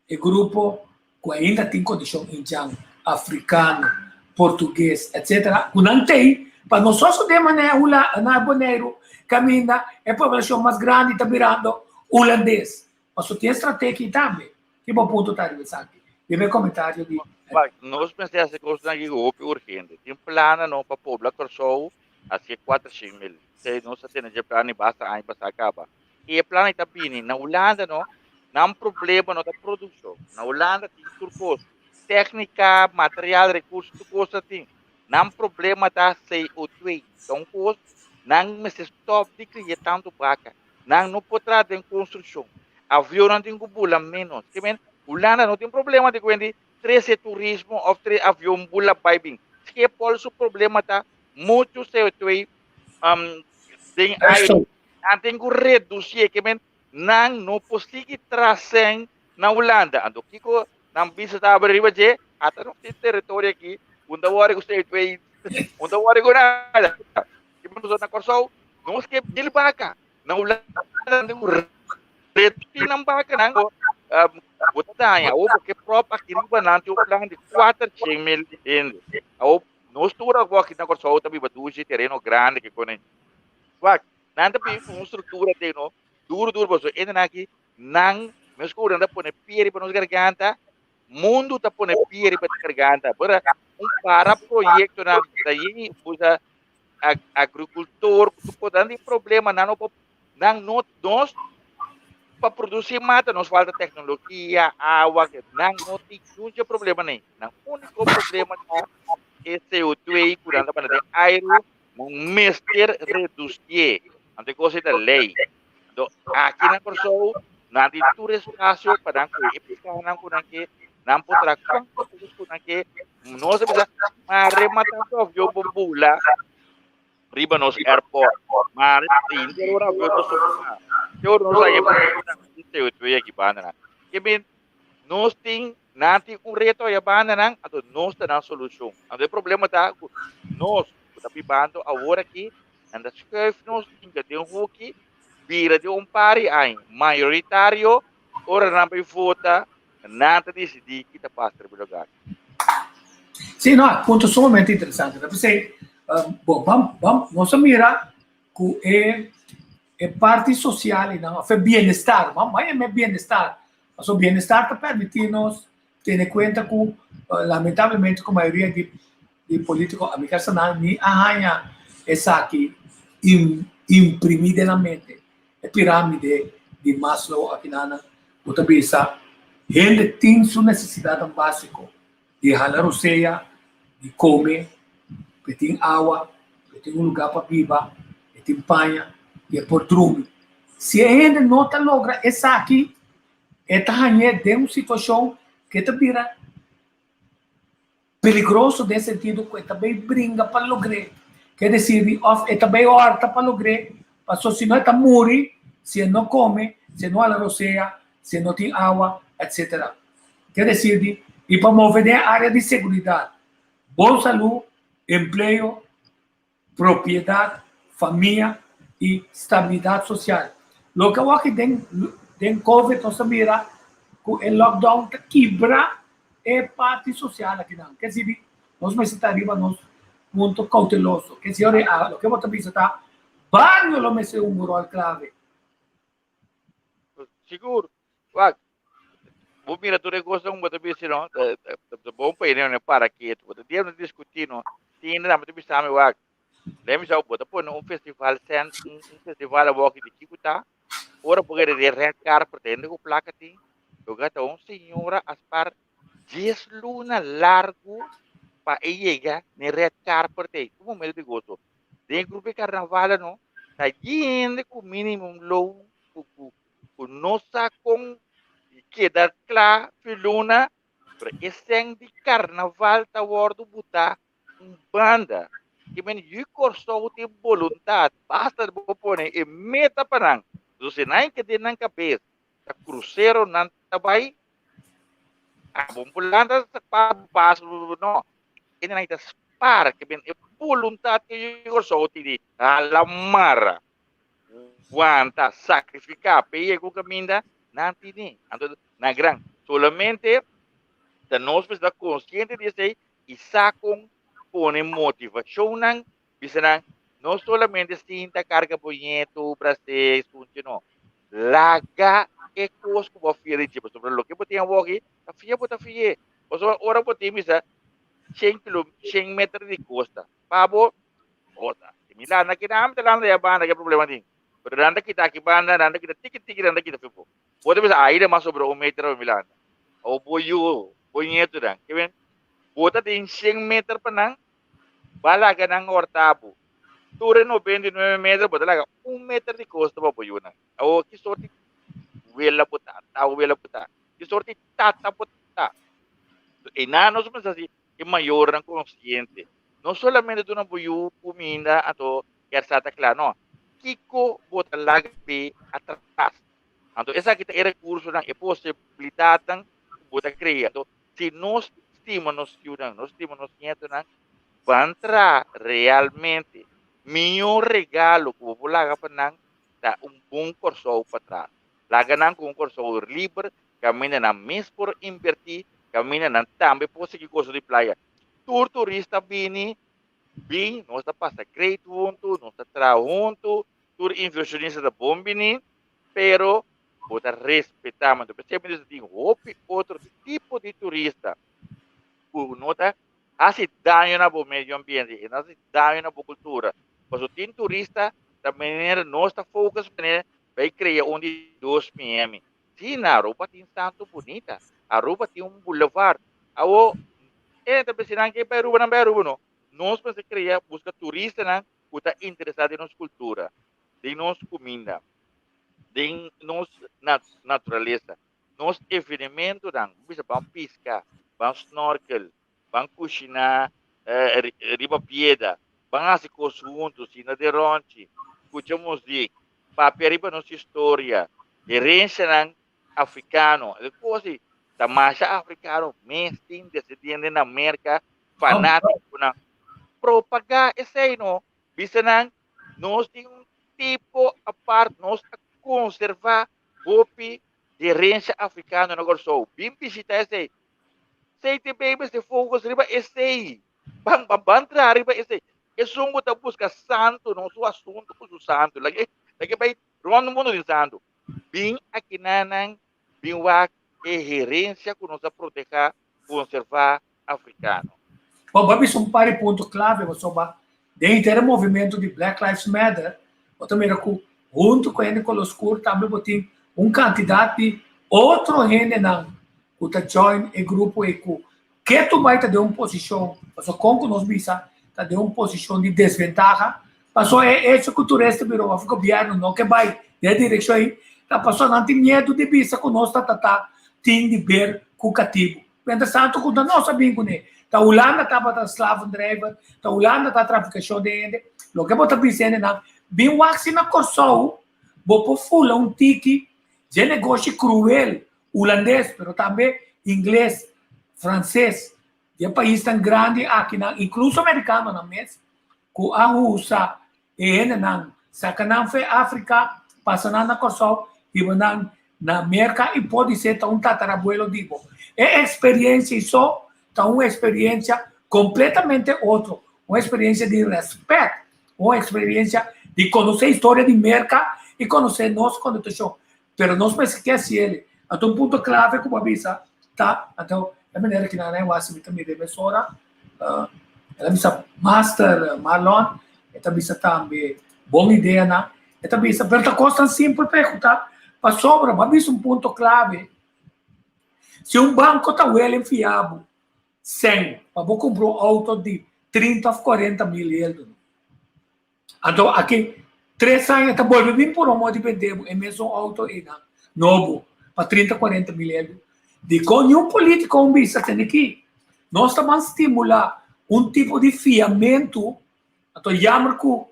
e grupo ku ainda tin kondishon indjan, afrikano, portugues, etc. Ku nan t'ei pa no sosodé manera hula na Boneiru kaminda e poblashon mas grandi ta birando hulandes. Pasobra tin e strategia ei tambe. Ki bo punto ta riba esaki? Debe e komentario di. Wak, nos mester hasi kosnan aki hopi urgente. Tin plannan no pa pobla Kòrsou hasi e 400 mil. Esei nos a tene dje plan i basta aña pasá kaba. I e plan ei ta bini. Na Hulanda no, nan problema no ta produkshon. Na Hulanda tin tur kos. Téknika, material, rekurso, tur kos ta tin. Nan problema ta CO2. Ta un kos nan mester stòp di kria tantu baka. Nan no por traha den konstrukshon. Avionnan tin ku bula ménos. Ke men, Hulanda no tin problema di kuenti trese turismo òf trese avion bula bai bin. Schiphol su problema ta muchu CO2 um, den aire. Nan tin ku redusié. Ke men, nan no por sigui trasen na Hulanda. Anto kiko nan bisa ta abri riba dje? Ata nos tin teritorio aki, un ta wòri ku CO2, un ta wòri ku nada. Ke men nos na Kòrsou, nos ke mil baka. Na Hulanda nan tin ku redusi nan bakanan. Bo ta daña. Awor bo ke pròp aki riba nan tin un plan di 400 mil hende. Awor nos tur awor aki na Kòrsou ta biba dushi tereno grandi ke kone. Wak, nan ta biba ku un struktura te no duru duru pasobra hendenan aki nan mes ku nan ta pone pia riba nos garganta, mundu ta pone pia riba nos garganta. Pero un para proyektonan ta yin usa agricultor ku tur nan tin problema nan no por nan no nos pa produci mata nos falta tecnologia awa nan no tin nunca problema nei nan unico problema ta e CO2 ku nan ta manda den aire nan mester reducié anto e cosa ei ta ley anto aki na Kòrsou nan tin tur espacio pa nan kohe e piskanan ku nan ke nan por traha kuantu kos ku nan ke Nos a bisa, mare mata su avion por bula riba nos airport. Mare inter ora avion no suma. Te ora nos haña problema di CO2 aki banda nan. Ke men, nos tin, nan tin un reto aya banda nan, anto nos ta nan solucion. Anto e problema ta ku nos ku ta bibando awor aki, nan ta schuif nos hinka den hoeki, bira den un par di aña mayoritario, ora nan bai vota, Nan ta disidí ki ta pasa riba lugar. Sí, no, punto sumamente interesante. Ta p'esei, bo, bam, bam, nos a mira ku e e parti sosial einan, òf e bienestar, bam, ban yam'é bienestar, pasobra bienestar ta permití nos tene kuenta ku lamentablemente ku mayoria di di polítiko a mi kasa nan ni a haña esaki imprimí den nan mente. E pirámide di Maslow akinan ku ta bisa hende tin su nesesidatnan básiko di hala rosea, di kome, e tin awa, e tin un lugá pa biba, e tin paña i e por drumi. Si e hende no ta logra esaki, e ta hañ'é den un situashon ku e ta bira Peligroso den sentido ku e ta bay bringa pa logr'é. Ke desir di òf e ta bay òrta pa logr'é, paso si no e ta muri si e no kome, si e no hala rosea, si e no tin awa, etc. Ke desir di i pa move den e área di seguridat, bon salú, empleo, propiedat, famia i stabilidat sosial. Loke awor aki den den covid nos ta mira ku e lockdown ta kibra e parti sosial akinan. Ke sibi nos mester ta riba nos punto kouteloso. Ke si ora loke bo ta bisa ta bario lo mester hunga un ròl klave. Sigur. Wak, bo mira tur e kosnan bo ta bisa no, ta bon pa hende para ketu. Bo ta dia no diskutí no, tin hende tambe ta bisa mi wak, lei mi sa bo ta pone un festival sen un festival awor di kiko ta, ora bo kere den red carpet hende ku plaka tin, lo gata un señora a spar dies luna largu. Pa e yega n'e red carpet ei, un momento di goso. Den e grupo di carnaval no, ta hende cu minimum loon cu cu cu no sa con keda cla fi luna, pero e sèn di carnaval ta wordo buta un banda. Ke men yu Kòrsou tin boluntat, basta bo pone e meta pa nan. So si nan ke den nan kabes ta krusero nan ta bai, abo por lanta pa pas no. E nan ta spar ke men e boluntat ke yu Kòrsou tin di hala mara, wanta, sakrifiká pa e yega un kaminda, nan tini. Anto nan gran. Solamente ta nos mester ta konsiente di esei i sa kon pone motivashonnan, bisa nan, no solamente sinta karga bo ñetu, brasé, sunchi, no. Laga e kos ku bo a fia di dje, pasobra loke bo tin awoki, ta fia bo ta fi'é. Pasobra ora bo tin bisa shen kilo, shen meter di kosta, pa bo, ota, si mi landa aki nan, mi ta landa di a banda, ke problema tin? Pero nan ta kita aki banda, nan ta kita tiki tiki, nan ta kita fi bo. Bo ta bisa, ai mas sobra un meter pa mi landa. Awo bo yu, bo ñetunan, ke men, bo ta tin shen meter pa nan, ba laga nan horta bo. Tur e 99 meter bo ta laga un meter di kosta pa bo yunan. Awo ki sorti wela bo ta, ta wela bo ta, ki sorti tata bo ta. E nan nos mester hasi e mayornan konsiente. No solamente duna bo yu kuminda anto kier sa ta kla, no. Kiko bo ta laga p'e atras? Anto esaki ta e rekursonan, e posibilidatnan ku bo ta krea. Anto si nos stima nos yunan, nos stima nos ñetonan, ban traha realmente. Mihó regalo ku bo por laga pa nan ta un bon Kòrsou patras. Laga nan ku un Kòrsou liber, kaminda nan mes por invertí, kaminda nan tambe por sigui gosa di playa. Tur turista bini, bin, nos ta pasa great huntu, nos ta traha huntu, tur inversionista ta bon bini, pero bo ta respetá. Manto p'esei mi tin hopi otro tipo di turista ku no ta hasi daño na bo medio ambiente, e no hasi daño na bo kultura. Pasobra tin turista ta manera nos ta focus manera bai krea un di dos Miami. Sí, na Aruba tin santo bunita. Aruba tin un boulevard. Awo, e ta pensa nan ke bai Aruba, nan bai Aruba no. Nos mester krea, buska turistanan ku ta interesá den nos kultura, den nos kuminda, den nos naturalesa, nos evenementonan, bisa ban piska, ban snorkel, ban kushiná riba pieda, ban hasi kos huntu, sina den rònchi, skucha muzik, papia riba nos historia, herensianan afrikano, e kos ei ta masha afrikano mes tin desendiente na Merka, fanátikonan. Propagá esei no, bisa nan nos tin un tipo apart, nos a konservá hopi herensia afrikano na Kòrsou. Bin bishitá esei. CTB mester focus riba esei. Ban, ban, ban traha riba esei. Esun ku ta buska santu, no su asuntu ku su santu. Lag'e, lag'e bai rònt mundu tin santu. Bin akinanan, bin wak e herensia ku nos a protehá, konservá afrikano. Bo a bisa un par di punto clave pasobra den henter e movimento di Black Lives Matter bo ta mira cu hunto cu hende color scur tambe bo tin un cantidad di otro hendenan cu ta join e grupo ey cu ketu bay ta den un posicion pasobra con cu nos bisa ta den un posicion di desventaha pasobra e hecho cu tur este biro of gobierno no ke bay den e direccion ey ta pasobra nan tin miedo di bisa cu nos ta tata tin di ber cu catibo. Mientras tanto ku ta nos a bin kuné. Ta Hulanda tabata slavendrijver, ta Hulanda ta trafikashon di hende. Loke bo ta bisa hendenan, bin wak si na Kòrsou bo por fula un tiki dje negoshi kruel hulandes, pero tambe ingles, franses, di e paisnan grandi akinan, inkluso merikanonan mes, ku a usa E hendenan saka nan fe Afrika, pasa nan na Kòrsou, hiba nan na Merka i podisé ta un tatarabuelo di bo. E eksperiencia i so ta un eksperiencia kompletamente otro, un eksperiencia di rèspèt, un eksperiencia di konosé historia di Merka i konosé nos konstitushon. Pero nos mester ke hasi el. Anto un punto klave ku bo a bisa ta, anto e manera ki nan a wasi mi ta mira e mesora, el a bisa Master Marlon, e ta bisa tambe bon ideanan, e ta bisa pero ta kos tan simpel pa ehuta, pasobra bo a bisa un punto klave, si un banko ta welen fiabu. Sèn pa bo kumpra un outo di 30 òf 40 mil euro. Anto aki 3 aña ta bolbe bin puru amor di bende bo e mesun outo einan nobo pa 30 40 mil euro. Dikon niun politiko un bisa tene aki? Nos ta ban stimula un tipo di fiamentu, anto jammer ku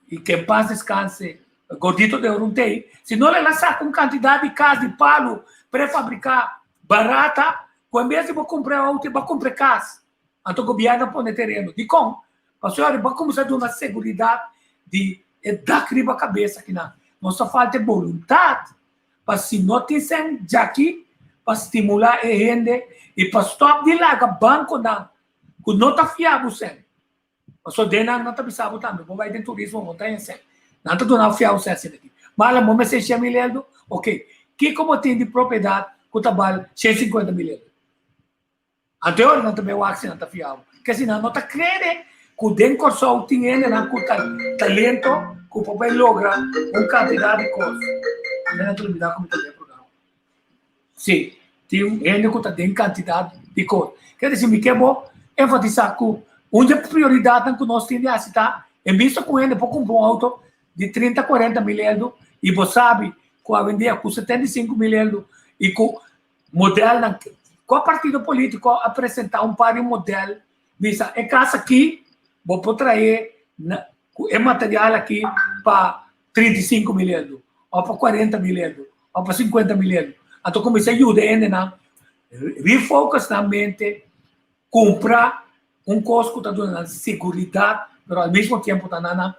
y que en paz descanse Gordito de Oruntey, si no el a saca un cantidad di cas di palo prefabrica barata cu en bes di bo cumpra e auto bo a cumpra e cas. Anto gobierno a pone tereno. Dicon? Pasobra bo a cuminsa duna seguridad di e dak riba cabeza kinan. Nos ta falta e boluntad pa si no tin cen djaki pa stimula e hende y pa stop di laga banconan cu no ta fia bo cen. Pasobra den nan nan ta bisa bo tambe, bo bai den turismo bo ta hesé. Nan ta duna bo fiau sèt sèt aki. Mala bo mester 100 mil euro, ok. Kiko bo tin di propiedat ku ta bal 150 mil euro? Anto e ora nan ta bai wak si nan ta fia bo. Ke si nan no ta krere ku den Kòrsou tin hendenan ku talento ku por bai logra un kantidat di kos. Nan ta olbida ku mi ta den e programa. Sí, tin hende ku ta den kantidat di kos. Ker disi mi ke bo enfatisá ku un di e prioridatnan ku nos tin di hasi ta en bista ku hende por kumpra un outo di 30, 40 mil euro i bo sabi ku awendia ku 75 mil euro i ku modelnan kua partido polítiko a presentá un par di model bisa e kas aki bo por trae ku e material aki pa 35 mil euro òf pa 40 mil euro òf pa 50 mil euro. Anto kuminsá yuda e hendenan refocus nan mente, kumpra un kos ku ta duna nan seguridat, pero al mismo tiempo ta duna nan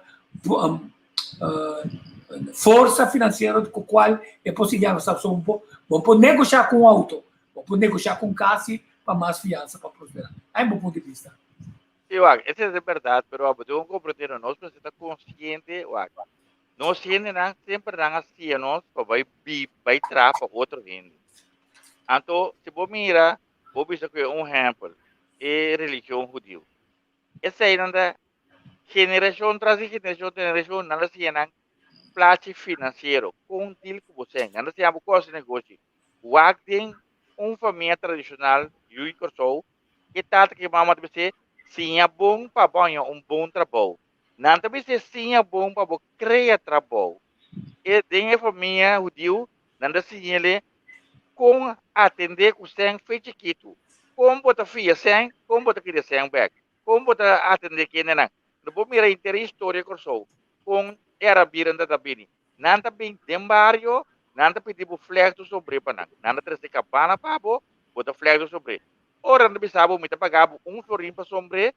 forsa finansiero ku kual e por sigui avansa. So bo por negoshá ku un outo, bo por negoshá ku un kas pa mas fiansa pa prosperá. Ai bo punto di bista. Sí, wak, ese es berdad, pero abo tengo que comprender, nos mester ta consciente, wak, nos hendenan semper nan a siña nos pa bai bi, bai traha pa otro hende. Anto, si bo mira, bo bisa ku e un ehempel, e religion hudiu. Eseinan ta generacion tras di generacion generacion nan ta siña nan plachi financiero, kon deal ku bo sèn. Nan ta siña bo kon hasi negoshi. Wak den un famia tradicional yu i Kòrsou, e tata ku e mama ta bis'é, siña bon pa bo haña un bon trabou. Nan ta bis'é siña bon pa bo krea trabou. E den e famia hudiu nan ta siñ'el kon atendé ku sèn fe chikitu, kon bo ta fia sèn, kon bo ta kria sèn bèk, kon bo ta atendé kendenan. No bo mira henter e historia Kòrsou kon e arabiran ta ta bini. Nan ta bin den bario, nan ta pidi bo flèktu sobré pa nan. Nan ta trese kabana pa bo, bo ta flèktu sobré. Ora nan ta bisa bo, mi ta paga bo un florin pa sombré,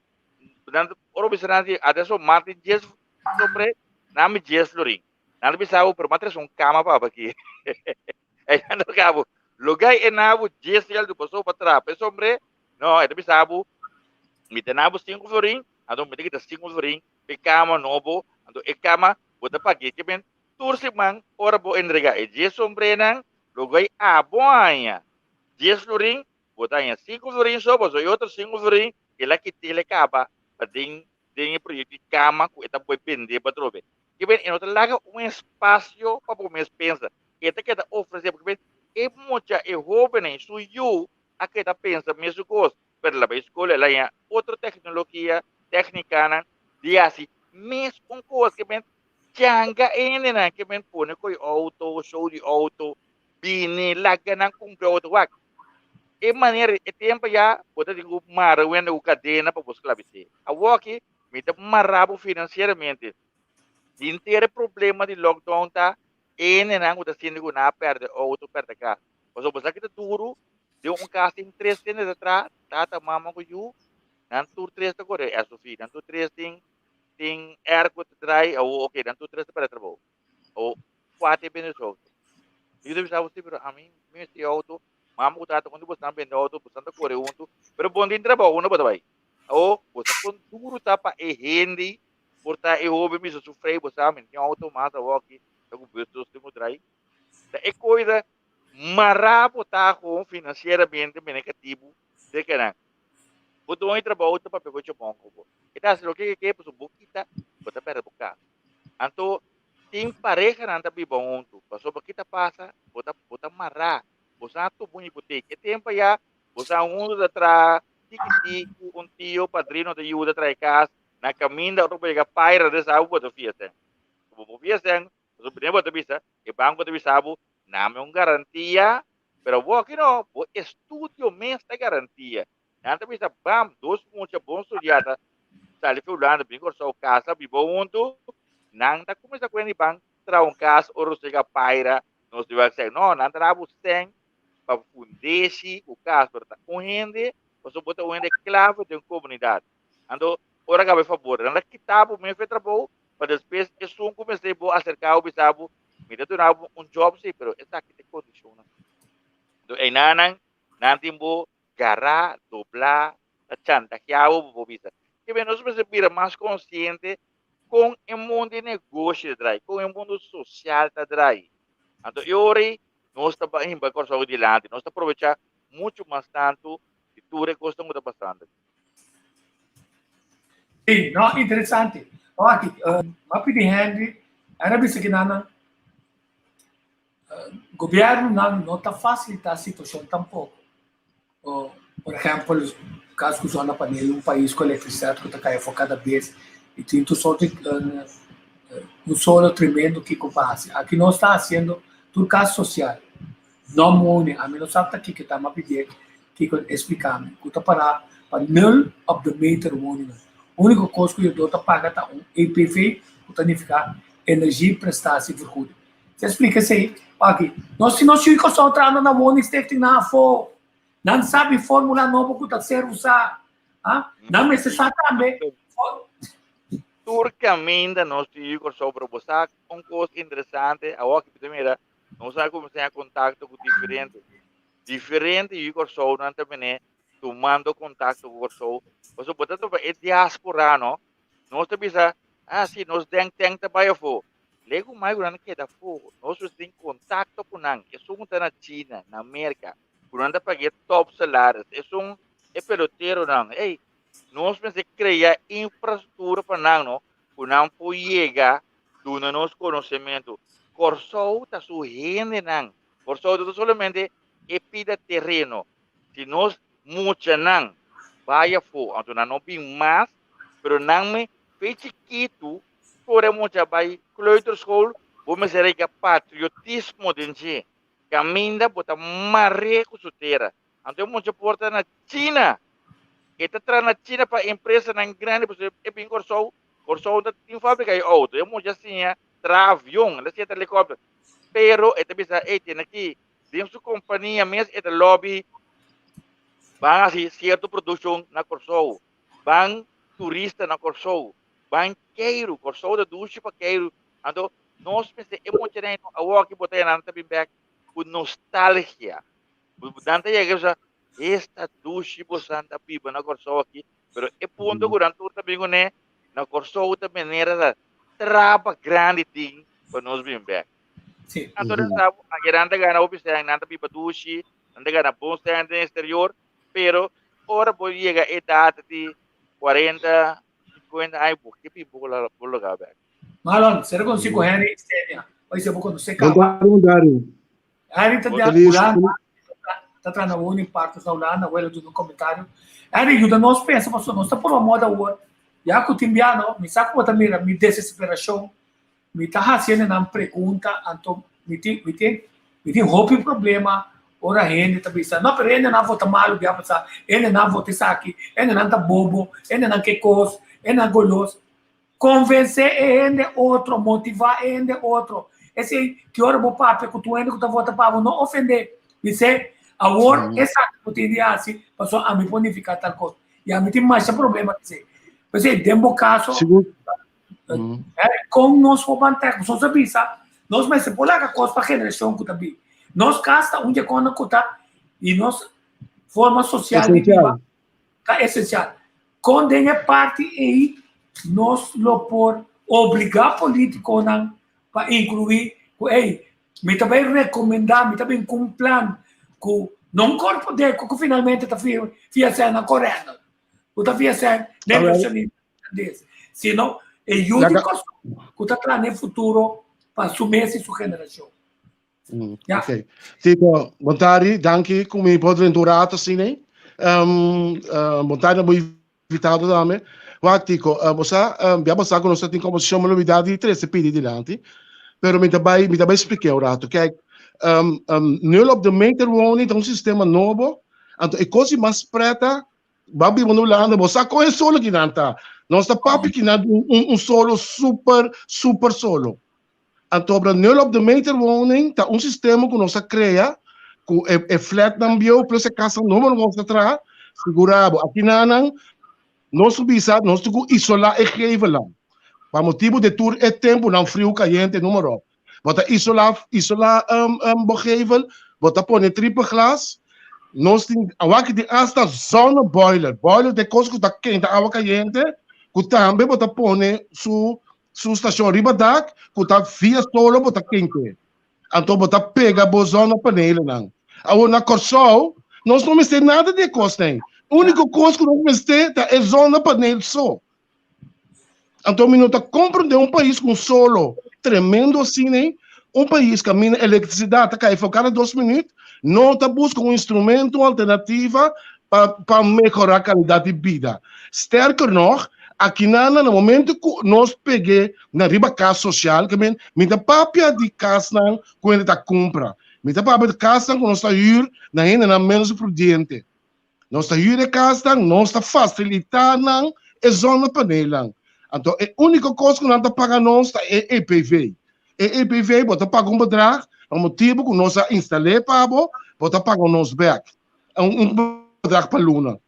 nan ta, ora bo bisa nan di, adesso mas di dies sombré, nan mi dies florin. Nan ta bisa bo, pero mi a trese un kama pa bo aki. Ei nan ta paga bo, lugá e na bo dies sueldo paso pa traha pa e sombré, no, e ta bisa bo, mi ta na bo sinku florin, anto mi ta kita sinku florin pa e kama nobo, anto e kama bo ta pag'é ke men tur siman ora bo entregá e dies sombrénan, lo gai abo haña dies florin, bo ta haña sinku florin so, pasobra e otro sinku florin el a kit'é el a kaba pa den den e proyekto di kama ku e ta bai bendé pa atrobe. Ke men e no ta laga un espasio pa bo mes pensa, e ta keda ofresé pasobra e mucha, e hóbennan, su yu a keda pensa mesun kos. Pero el a bai skol, el a haña otro teknologia, teknikanan di hasi mes un kos ke men changa hendenan ke men pone koi outo, show di outo, bini laga nan kumpra outo. Wak, e manera e tempo ya bo ta tin ku mara un hende ku kadena pa bo sklabisé. Awoki mi ta mara bo finansieramente. Henter e problema di lockdown ta hendenan ku ta sinti ku nan a pèrdè outo, pèrdè kas. Pasobra bo sa ki ta duru den un kas tin tres hende ta traha, tata, mama ku yu, nan tur tres ta kore SUV, nan tur tres tin tin airco ta draai, awor ok, nan tur tres ta pèrdè trabou. Awor kua ta e bende su outo? Mi ta bisa bo si, pero ami mi mester e outo, mama ku tata unda boso nan bende outo, boso nan ta kore huntu, pero bo no tin trabou, unda bo ta bai? Awor bo sa kon duru ta pa e hende por ta e hoben bisa su frei, bo sa mi no tin outo mas awor aki, ta ku bus nos tin ku draai. Ta e koida mará bo ta gewoon financieramente mene katibu de kenan. Bo doño di trabou ta papia ku chobon ku bo. E ta hasi loke ke ke pasobra bo kita bo ta perde bo kas. Anto tin parehanan ta biba huntu pasobra ki ta pasa bo ta bo ta mará bo sa tuma un hipotek. E tempo ya. Bo sa huntu ta traha tiki tiki, un tio, padrino ta yuda traha e kas, na kaminda ora bo yega paira de sa bo ta fia sen. Bo por fia sen, pasobra primer bo ta bisa, e banko ta bisa bo, name un garantia, pero bo aki no, bo estudio mes ta garantia. Nan ta bisa bam, dos mucha bon studia ta sali fi Hulanda bin Kòrsou kasa biba huntu, nan ta kuminsá kuenta di ban traha un kas ora nos yega paira nos di wak sèn. No, nan ta daba bo sèn pa fundeshi ku kas, pero ta un hende, pasobra bo ta un hende klave den komunidat. Anto ora kaba e fabor, nan ta kita bo mes fe trabou pa despues esun ku mester bo aserká bo bisa bo, mi ta duna bo un job si, pero esaki ta e kondishonnan. Anto einanan nan tin bo gará, doblá, ta chantajeá bo pa bo bisa. Ke ben nos mester bira mas konsiente kon e mundu di negoshi ta drai, kon e mundu sosial ta drai. Anto e ora ei nos ta bai himba Kòrsou dilanti, nos ta probechá muchu mas tantu di tur e kosnan ku ta pasando. Sí, no, interesante. Aki, m'a pidi Henry, Henry a bisa ki nan nan Gobiernonan no ta facilita situacion tampoco. Por ehempel, caso cu zona panel, un pais cu electricidad cu ta cay afo cada bes y tin tur soort di un solo tremendo kico pa haci. Aki nos ta haciendo tur cas social, no money. Ami no sa ta kico ta, m'a pidie kico explica mi cu ta para pa nul op de meter woningen. Unico cos cu yo ta paga ta un EPV cu ta nifica energieprestatievergoeding. Se explica esei aki. Nos si nos yu Kòrsou trahando na woningstichting nan afó. Nan sabi formula nobo ku ta ser usá. Ah, nan mester sa tambe. Tur kaminda nos tin yu Kòrsou, pero bo sa un kos interesante, awor aki mi ta mira, nos a kuminsá haña kontakto ku diferente, diferente yu Kòrsounan ta bini tumando kontakto ku Kòrsou. Pasobra bo ta topa e diaspora no, nos ta bisa, ah si, nos denk tank ta bai afó. Legu mai ku nan keda afó, nos mester tin kontakto ku nan. Esun ku ta na China, na Merka, ku nan ta pag'é top salaris, esun e peloteronan, ey, nos mester krea infrastruktura pa nan no, ku nan por yega duna nos konosementu. Kòrsou ta su hendenan. Kòrsou no ta solamente e pida tereno. Si nos muchanan bai afó, anto nan no bin mas, pero nan me fe chikitu Ora e mucha bai kleuterschool, bo mester rega patriotismo den dje. Kaminda bo ta mar'é ku su tera. Anto e mucha por ta na China. E ta traha na China pa empresanan grandi pasobra e bin Kòrsou. Kòrsou ta tin fábrika di outo. E mucha siña traha avion, el a siña traha helikòpter. Pero e ta bisa, ey, tene aki, den su kompania mes e ta lòbi ban hasi sierto produkshon na Kòrsou. Ban turista na Kòrsou. Ban keiru, Kòrsou ta dushi pa keiru. Anto nos mester e muchanan no awor ki bo ta nan ta bin bek ku nostalgia. Nan ta yega bisa esta dushi bosan ta biba na Kòrsou aki, pero e punto ku nan tur ta bin kuné na Kòrsou ta manera ta traba grandi tin pa nos bin bek. Sí. Anto nan sa ayer nan ta gana hopi sèn, nan ta biba dushi, nan ta gana bon sèn den exterior, pero ora bo yega edat di 40 50 aña bo ke pi bo la bo logra bek. Marlon, sera con sico Henry Stenia. Oye, se bo conoce caba. Henry ta de Hulanda, ta tra na woning partos na Hulanda, abuelo duna un comentario. Henry, yuda nos pensa pasobra nos ta purba moda awor. Ya cu tin bia no, mi sa cu bo ta mira mi desesperacion, mi ta haci hendenan pregunta, anto mi tin mi tin mi tin hopi problema ora hende ta bisa, no pero hendenan vota malo bia pasa, hendenan vota esaki, hendenan ta bobo, hendenan ke kos, hendenan golos. Konvensé e hende otro, motivá e hende otro. Esei ki ora bo papia ku tur hende ku ta vota pa bo, no ofendé. Bis'é, awor esaki bo tin di hasi pasobra ami por nifiká tal kos. I ami tin masha problema ku esei. P'esei den bo kaso, Kon nos por mantené? Nos a bisa, nos mester por laga kos pa generashon ku ta bin. Nos kas ta un dje kònde ku ta i nos forma sosial di biba ta esensial. Kon den e parti ei nos lo por obligá polítikonan pa inkluí ku ei, mi ta bai rekomendá, mi ta bin ku un plan ku no un korpo deko ku finalmente ta fia sèn na korèndel, ku ta fia sèn na invershonista. Des, sino e yu di Kòrsou ku ta traha na e futuro pa su mes i su generashon. Ja. Ok. Tito, bon tardi. Danki ku mi por drenta un rato asina. Bon tardi na bo invitado tambe. Wak Tico, bo sa, bia bo sa ku nos ta tin kombersashon, mi lo bida di trese pidi dilanti. Pero mi ta bai, mi ta bai splik'é un rato. Kijk, nul op de meter woning ta un sistema nobo. Anto e kos di mas preta, Ba biba na Hulanda, bo sa kon e solo ki nan ta. Nos ta papia ki nan un solo super, super solo. Anto obra nul op de meter woning ta un sistema ku nos a krea ku e, e flatnan bieu plus e kasnan nobo nos a traha. Sigurá bo, aki nanan nos bisa nos tin ku isolá e gevelnan. Pa motibu di tur e tempunan friu, kayente, noem maar op. Bo ta isolá, isolá um, um, bo gevel, bo ta pone triple glas. Nos tin, awaki tin hasta zonneboiler. Boiler ta e kos ku ta kenta awa kayente, ku tambe bo ta pone su, su stashon riba dak, ku ta via solo bo ta kente. Anto bo ta pega bo zonnepanelennan. Awor na Kòrsou, nos no mester nada di e kosnan. Úniko kos ku nos mester ta e zonnepaneel so. Anto mi no ta comprende un pais cu un solo tremendo asina ei, un pais caminda electricidad ta cay for cada dos minuut, no ta busca un instrumento, un alternativa pa pa mehora calidad di bida. Sterker nog, akinana na momento cu nos pege na riba cas social, ke men mi ta papia di casnan cu hende ta cumpra, mi ta papia di casnan cu nos ta huur na hendenan menos prudente. Nos ta huur e kasnan, nos ta fasilitá nan e zonnepaneelnan. Anto e úniko kos ku nan ta paga nos ta e EPV. E EPV bo ta paga un bedrag pa motibu ku nos a instal'é pa bo, bo ta paga nos bèk un bedrag pa luna.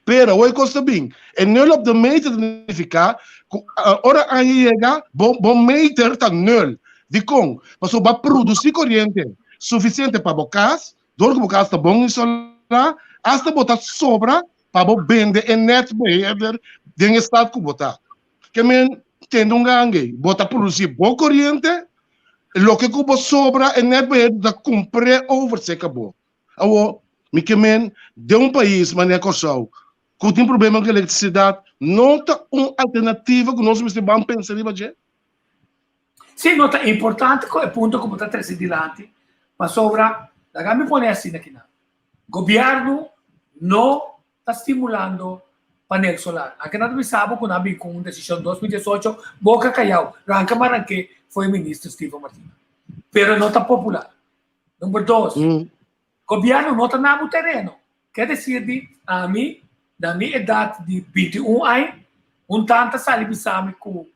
Pero awor e kos ta bin, e nul op de meter ta nifiká ku ora aña yega bo bo meter ta nul. Dikon? Pasobra bo a produsí koriente sufisiente pa bo kas, Dor ku bo kas ta bon isolá, asta bo ta sobra pa bo bende e netbeheerder den e stad ku bo ta. Ke men tende un gange, bo ta produsí bo koriente, loke ku bo sobra e netbeheerder ta kumpr'é over serka bo. Awor, mi ke men den un pais manera Kòrsou ku tin problema ku elektrisidat no ta un alternativa ku nos mester ban pensa riba dje? Sí, no ta importante ku e punto ku bo ta trese dilanti, pasobra laga mi pone asina kinan, gobièrnu no ta stimulando panel solar. Anke nan ta bisa bo ku nan a bin ku un desishon 2018, boka kayau, ranka maranke for e minister Steven Martina. Pero no ta popular. Number dos, gobièrnu no ta na bo tereno. Ke desir di ami, na mi edat di 21 aña, un tanta sali bisa mi ku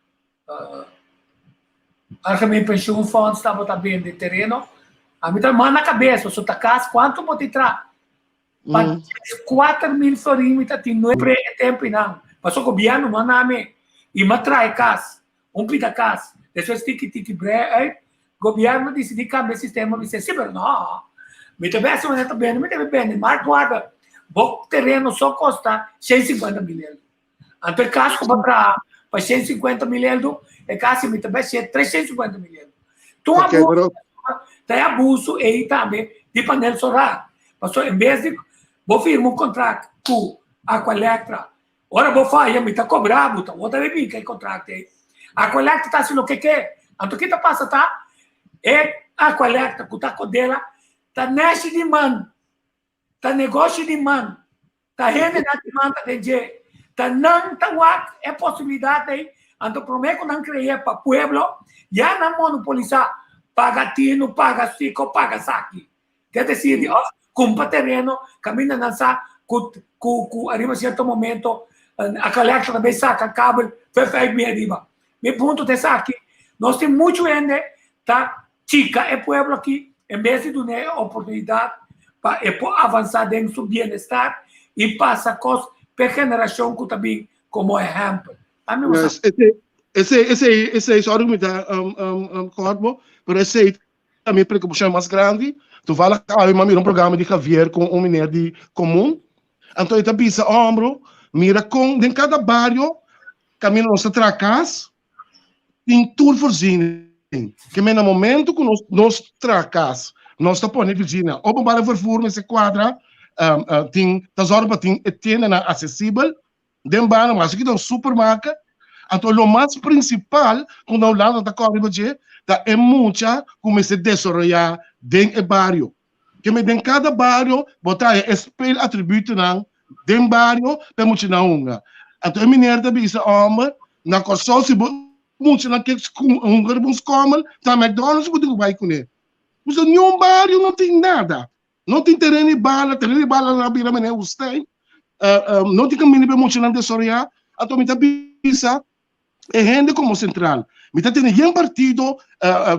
Algemeen Pensioenfonds tabata bende tereno. Ami ta man na cabes, pasobra ta cas cuanto bo tin tra? Pa 4000 florin mi ta tin nueve e tempo einan. Pasobra gobierno no a name. I mi a traha cas, un pida cas. Despues tiki tiki brea uit, gobierno dicidi cambia e sistema. Mi si, pero no. Mi ta bes manera ta bende, mi debe bende. Mark guarda, bo tereno so costa 150 mil euro. Anto e kas ku bo traha pa 150 mil eldo, e kasi mi ta bai ser 350 mil eldo. Tur Ok, abuso, pero ta e abuso ei tambe di panel solar. Pasobra en bes di bo firma un kontrakt ku Aqualectra, ora bo faya mi ta kobra bo, ta bo ta bai binka e kontrakt ei. Aqualectra ta hasi loke ke. Anto ki ta pasa ta e Aqualectra ku ta kodela ta neshi di man. Ta negoshi di man. Ta hendenan di man ta den dje. Ta nan ta wak e posibilidat ei, anto promé ku nan kre'é pa pueblo, ya nan monopolisá, paga tinu, paga siko, paga saki. Ke desir di òf kumpra tereno kaminda nan sa ku ku ku ariba sierto momento Aqualectra ta bai saka kabel vijf mi ariba. Mi punto ta esaki, nos tin muchu hende ta Chika e pueblo aki en bes di dun'é e oportunidat pa e por avansá den su bienestar i pasa kos p'e generashon ku ta bin komo ehèmpel. Ami bo sa. Yes, esei, esei, esei, esei, sorry ku mi ta kort bo, pero esei ta mi preokupashon mas grandi. Toevallig awe mi a mira un programa di Javier ku un meneer di komun, anto e ta bisa, Hombro, mira kon den kada bario kaminda nos ta traha kas, tin tur voorziening. Ke men na momento ku nos nos traha kas, nos ta pone vizina openbare vervoer mester kuadra, um, uh, tin ta zorg pa tin e tiendanan asesibel den banda, mas aki ta un supermarket. Anto lo mas prinsipal ku na Hulanda ta kòrda riba dje, Ta e mucha ku mester desaroyá den e bario. Ke men den kada bario bo ta haña e speelatributonan den bario pa e muchanan hunga. Anto e meneer ta bisa, Homber, na Kòrsou si bo muchanan ke hunga riba un skòmel, ta McDonald's bo tin ku bai kuné. Pasobra niun bario no tin nada. No tin tereno di bala, tereno di bala nan a bira meneer woestijn. No tin kaminda pa e muchanan desaroyá. Anto mi ta bisa e hende komo sentral. Mi ta tene yen partido,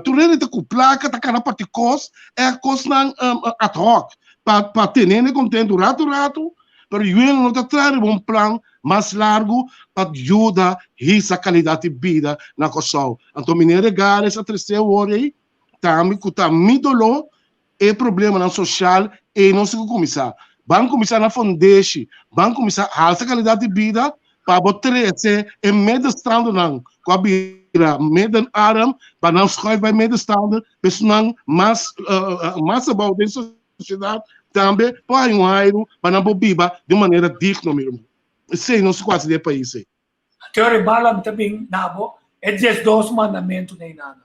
tur hende ta ku plaka, ta kana parti kos, e kosnan ad hoc pa pa tene hende kontentu ratu ratu, pero yunan no ta traha riba un plan mas largu pa yuda hisa kalidat di bida na Kòrsou. Anto Meneer Regales a trese awor ei tambe ku ta mi doló E problemanan sosial ei nos tin ku kuminsá. Ban kuminsá na fondeshi, ban kuminsá halsa kalidat di bida pa bo trese e middenstandernan ku a bira middenarm pa nan schuif bai middenstander, pa esunnan mas mas abou den sosiedat tambe por haña un airu pa nan por biba di un manera digno mi ruman. Esei nos tin ku hasi den e pais ei. Teori Balaam ta bin na bo e diesdos mandamentu na inana.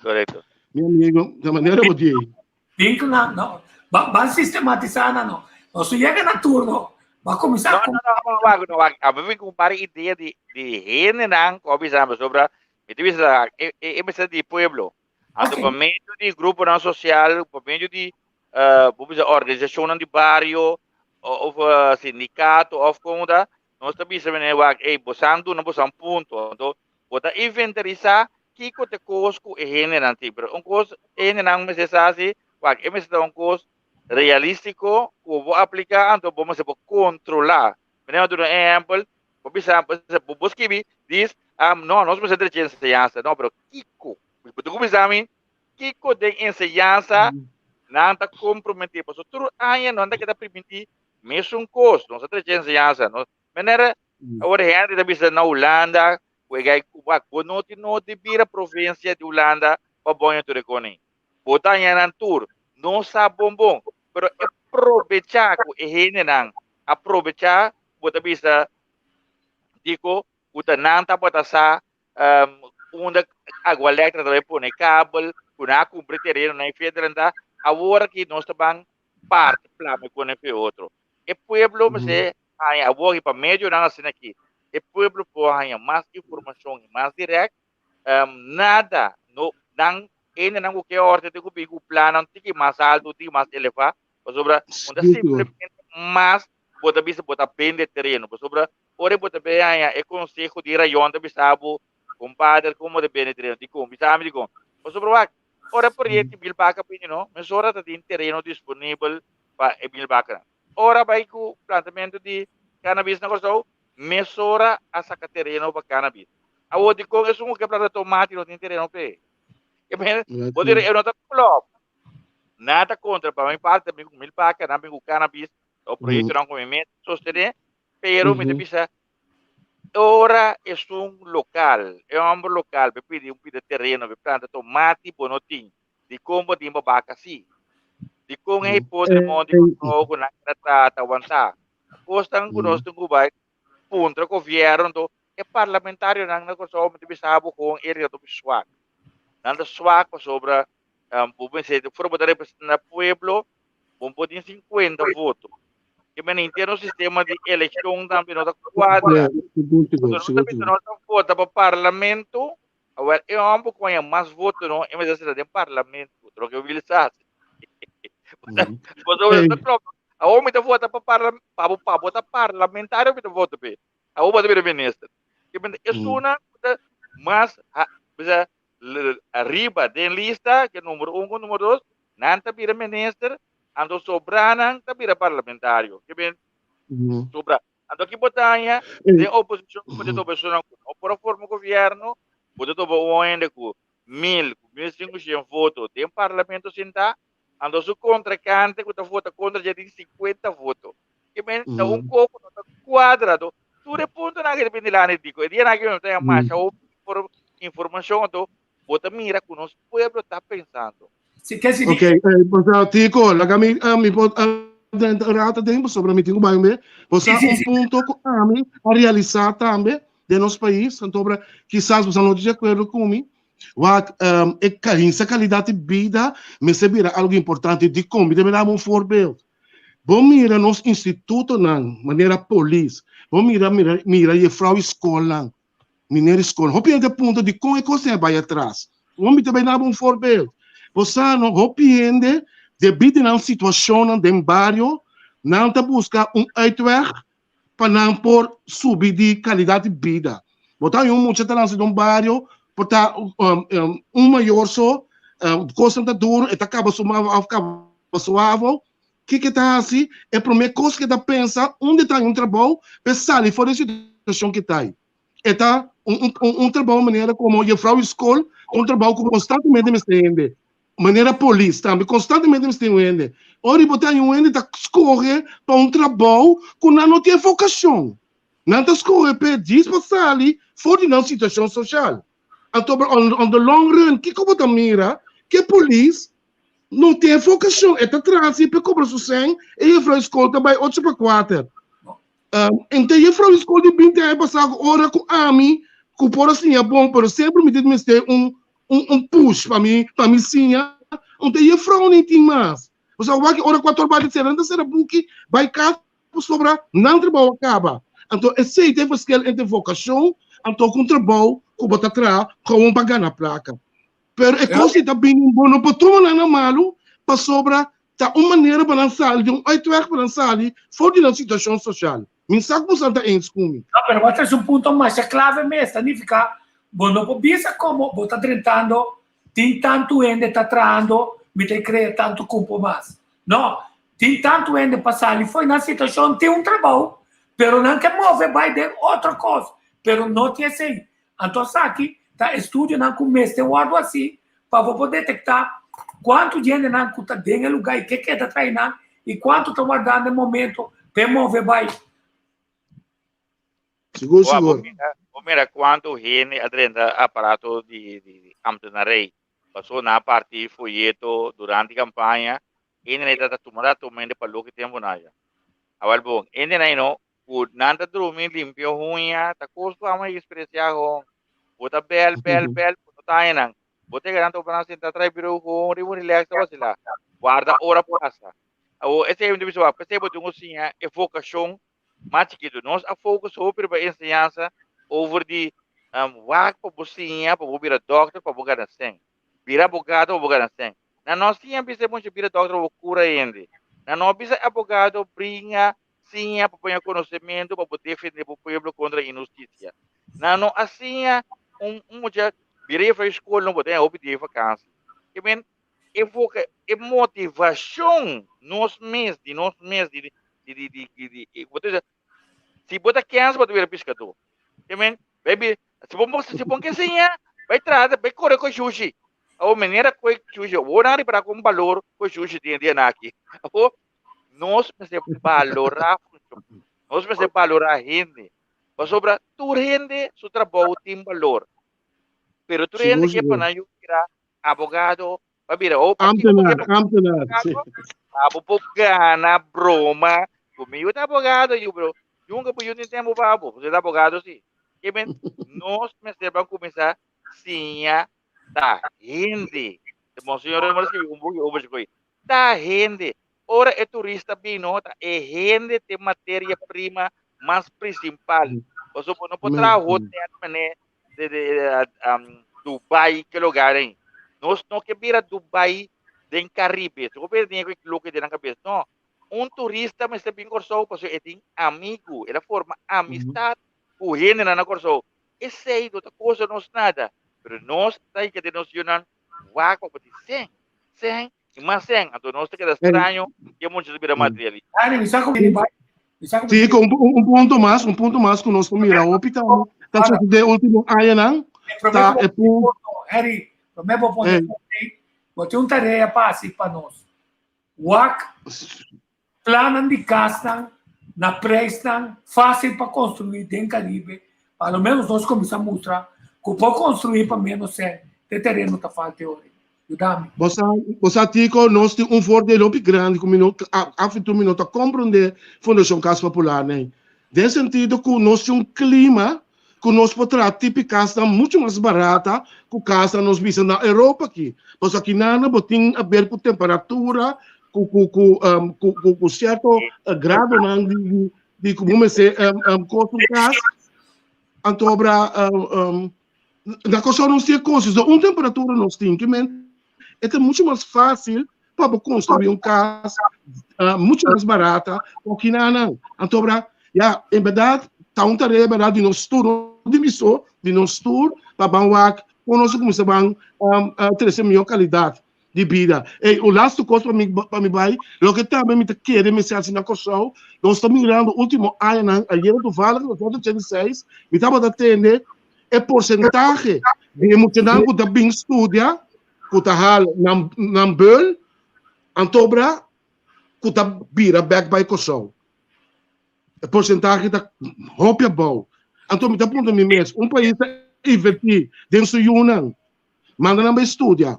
Correcto. Mi amigo, de manera bo die. Bin ku nan, no. Ba, ban sistematisa nan, no. Nos yega na turno. Ba kuminsá No, no, no, no, wak, no, wak. A mi ku un par idea di di hendenan ku a bisa mi sobra, mi ta bisa e e e mester di pueblo. Anto pa medio di gruponan sosial, pa medio di eh, bo bisa organisashonnan di bario of sindikato of kon ta, nos ta bisa meneer wak, ey, bosan duna bosan punto. Anto Bo ta inventarisá kiko ta e kos ku e hendenan tin. Pero un kos e hendenan mester sa si, wak, e mester ta un kos realístiko ku bo por apliká anto bo mester por kontrolá. Meneer a duna un ehèmpel, bo bisa, bo bo skibi dis, no, nos mester drecha enseñansa. No, pero kiko? Bo tin ku bisa mi kiko den enseñansa nan ta komprometí. Pasobra tur aña nan ta keda primintí mesun kos, nos a drecha enseñansa. Nos, meneer, Awor Henry ta bisa na Hulanda ku e gai ku wak bo no tin no di bira provinsia di Hulanda pa boña tur e koning. Bo ta haña nan tur, no sa bon bon, pero e probecha ku e hendenan a probecha bo ta bisa diko ku ta nan tabata sa unda Agua Electra ta bai pone kabel, ku nan a kumpra e tereno nan e federen ta, awor aki nos ta ban parti plama e koning ku e otro. E pueblo mester haña awor i pa medionan asina aki e pueblo por haña mas informashon i mas dirèkt, nada no nan hendenan ku ke òrde tin ku bin ku plannan tiki mas altu, tiki mas elevá, pasobra no ta simplemente mas bo ta bisa bo ta bende tereno, pasobra ora bo ta bin haña e konseho di rayon ta bisa bo, kompadre komo bo ta bende tereno, dikon? Bisa mi dikon, pasobra wak ora proyekto di Bilbaka bini no, mesora ta tin tereno disponibel pa e Bilbakanan. Ora bai ku plantamentu di cannabis na Kòrsou, mesora a saka tereno pa cannabis. Awor dikon esun ku ke planta tomati no tin tereno p'e? Ke men, bo dira e no ta klòp. Nada kontra, pa mi parti ta bin ku milpaka, nan bin ku cannabis, ta un proyektonan ku mi mes sostené, pero mi ta bisa ora esun lokal, e hòmber lokal bai pidi un pida tereno pa planta tomati, bo no tin. Dikon bo tin bo baka si? Dikon e hipódromo di Kòrsou ku nan keda traha ta wantá? Kosnan ku nos tin ku bai puntra gobièrnu anto e parlamentarionan na Kòrsou mi ta bisa bo kon e ta hopi swak. Nan ta swak pasobra bo mester for bo ta representá pueblo bo por tin sinkuenta voto. Ke men henter nos sistema di elekshon tambe no ta kuadra. Anto nos ta bisa nos ta vota pa parlamento Awel, e homber ku haña mas voto no, e mester senta den parlamento, ta loke Willy sa hasi. Pasobra ta klop, awor mi ta vota pa parla, pa bo, pa bo ta parlamentario mi ta vota p'e. Awor bo ta bira minister. Ke men esuna ku ta mas ha, bisa ariba den lista, ke numero un ku numero dos, nan ta bira minister, anto sobranan ta bira parlamentario. Ke men sobra. Anto ki bo ta haña den oposishon ku bo ta topa esunnan ku no por a forma gobièrnu, bo ta topa un hende ku mil, ku 1500 voto den parlamento sintá, anto su kontrakante ku ta vota kontra dje tin 50 voto. Ke men ta un koko no ta kuadra. Anto tur e puntonan aki ta bini dilanti di ku e dianan aki mi ta haña masha hopi informashon anto bo ta mira ku nos pueblo ta pensando. Si ke si Ok, eh, pastor Tico, laga mi, eh, mi por eh, drenta un rato den, pasobra mi tin ku bai un be. Bo sa Sí, sí, un sí. punto ku ami a realisá tambe. den nos pais, antobra kisas boso no ta di akuerdo ku mi, wak e kahinsa kalidat di bida mester bira algu importante. Dikon? Mi ta bira un voorbeeld. Bo mira nos institutonan manera polis, bo mira mira mira jefrou i skolnan, meneer i skol. Hopi hende a puntra dikon e kos a bai atras. Bo mi ta bai daba un voorbeeld. Bo sa no, hopi hende debí di nan situashonnan den bario, nan ta buska un uitweg pa nan por subi di kalidat di bida. Bo ta haña un mucha ta lansa den un bario, por ta un mayor so, kosnan ta duru, e ta kaba su mavo òf kaba su avo. Kiko e ta hasi? E promé kos ku e ta pensa, unda e ta haña un trabou pa e sali for di e situashon ku e ta ei. E ta un trabou manera komo jefrou di skol, un trabou ku konstantemente mester hende. Manera polis tambe konstantemente mester tin un hende. Ora bo ta haña un hende ta skohe pa un trabou ku nan no tin e vokashon. Nan ta skohe p'e djis pa sali for di nan situashon soshal. Anto on the long run kiko bo ta mira? Ke polis no tin e vokashon. E ta traha si p'e kobra su sèn e jefrou di skol ta bai ocho pa kuater. Ente jefrou di skol di binti aña pasá ku ora ku ami ku por a siña bon pero semper mi tin mester un un un push pa mi pa mi siña un ta jefrou ni tin mas pasobra wak ora ku a tor bati sera nan ta sera buki bai kas pasobra nan trabou a kaba anto esei ta e verschil entre vokashon anto ku un trabou ku bo ta traha gewoon pa gana plaka pero e kos ei ta bini bo no por tuma nan na malu pasobra ta un manera pa nan sali di un uitweg pa nan sali for di nan situashon soshal. Mi sa ku boso ta eens ku mi. No, pero bo a trese un punto masha klave mes. Ta nifiká bo no por bisa komo bo ta drentando, tin tantu hende ta trahando, mi ta krea tantu kupo mas. No, tin tantu hende pa sali fo'i nan situashon, tin un trabou, pero nan ke move bai den otro kos, pero no tin esei. Anto esaki ta estudionan ku mester wòrdu hasi pa bo por detektá kuantu djendenan ku ta den e lugá i ke keda tra'i nan i kuantu ta wardando e momento pa e move bai. Sigur, sigur. Bo mira kuantu hende a drenta aparato di ambtenarij. Paso nan a parti foyeto durante kampaña, hende ta tuma rato mente pa loke tempu nan ya. Awel bon, hendenan no Ku nan ta drumi limpia huña, ta kos ku amo eksperensiá hon. Bo ta bèl, bèl, bèl, bo no ta haña nan. Bo ta yega nan topa nan sentá tras birou hon riba un relax ta vasilá. Warda ora pasa. Awor esei mi ta bisa wak, p'esei bo tin ku siña e vokashon mas chikitu. Nos a focus hopi riba enseñansa over di wak pa bo siña pa bo bira dòkter pa bo gana sèn. Bira abogado pa bo gana sèn. Nan no siña bisa e mucha bira dòkter pa bo kura hende. Nan no bisa e abogado bringa siña pa poña konosementu pa bo defende bo pueblo kontra inhustisia. Nan no a siña un un mucha bira jefrou skol no bo ta hopi dia vakansi. Ke men e voka e motivashon nos mes di nos mes di di di di di di e bo ta bisa si bo ta kens bo ta bira piskadó. Ke men bai bi si bo si bo ke siña bai traha bai kore ku shushi. Awor manera ku e shushi awor nan a ripara ku un balor ku shushi tin e dianan aki. Awor Nos mester balorá funshon. Nos mester balorá hende. Pasobra tur hende su trabou tin balor. Pero tur hende ke pa nan yu bira abogado, pa bira oh, pakiko bo ke Ambtenaar, ambtenaar, sí. Abo por gana broma ku mi yu ta abogado yu, pero nunka bo yu tin tempu pa abo, pasobra e ta abogado sí. Ke men nos mester ban kuminsá siña ta hende. Monseñor Remo a skibi un buki over esaki. Ta hende. Ora e turista bino ta e hende t'e materia prima mas principal. Pasobra bo no por traha hotel mane de de Dubai ke lugar ei. Nos no ke bira Dubai den Caribe. Si bo bira tin e loke den nan cabes. No. Un turista mester bin Kòrsou pasobra e tin amigu. El a forma amistad ku hendenan na Kòrsou. Esei no ta kosta nos nada. Pero nos ta hinka den nos yunan wak pa bo tin sèn, sèn i mas sèn. Anto nos ta keda straño i e mucha ta bira materialista. Dani, mi sa ku mi bai. Mi sa ku mi Sí, ku un, un punto mas, un punto mas ku nos por mira hopi ta ta sucede último añanan ta e punto. Harry, promé bo pone punto, bo tin un tarea pa hasi pa nos. Wak plannan di kasnan na prijsnan fásil pa konstruí den Karibe, pa lo ménos nos kuminsá mustra ku por konstruí pa ménos sèn, te tereno ta falta e ora ei. Yuda mi. Bo sa, bo sa Tico, nos tin un voordeel hopi grandi ku mi no, af en toe mi no ta komprondé Fundashon Kas Popular nei. Den sentido ku nos tin un klima. ku nos por traha tipi kasnan muchu mas barata ku kasnan nos bisa na Europa aki. Pasobra akinan bo tin aber ku temperatura, ku ku ku ku ku ku sierto gradonan di di di ku bo mester kos un kas. Anto obra na Kòrsou nos tin e kos, so un temperatura nos tin ke men e ta muchu mas fásil pa bo konstruí un kas muchu mas barata ku kinanan. Anto obra ya en bèrdat ta un tarea bèrdat di nos tur, no di mi so, di nos tur pa ban wak kon nos a kuminsá ban trese mihó kalidat di bida. Ey, un lastu kos pa mi pa mi bai, loke tambe mi ta kere mester hasi na Kòrsou, nos ta mirando último añanan, ayera toevallig na Foto 86, mi tabata tende e porsentahe di e muchanan ku ta bin studia, ku ta hal nan nan beul, antobra ku ta bira bèk bai Kòrsou. E porsentahe ta hopi abou. Anto mi ta puntra mi mes, un pais ta invertí den su yunan, Manda nan bai studia.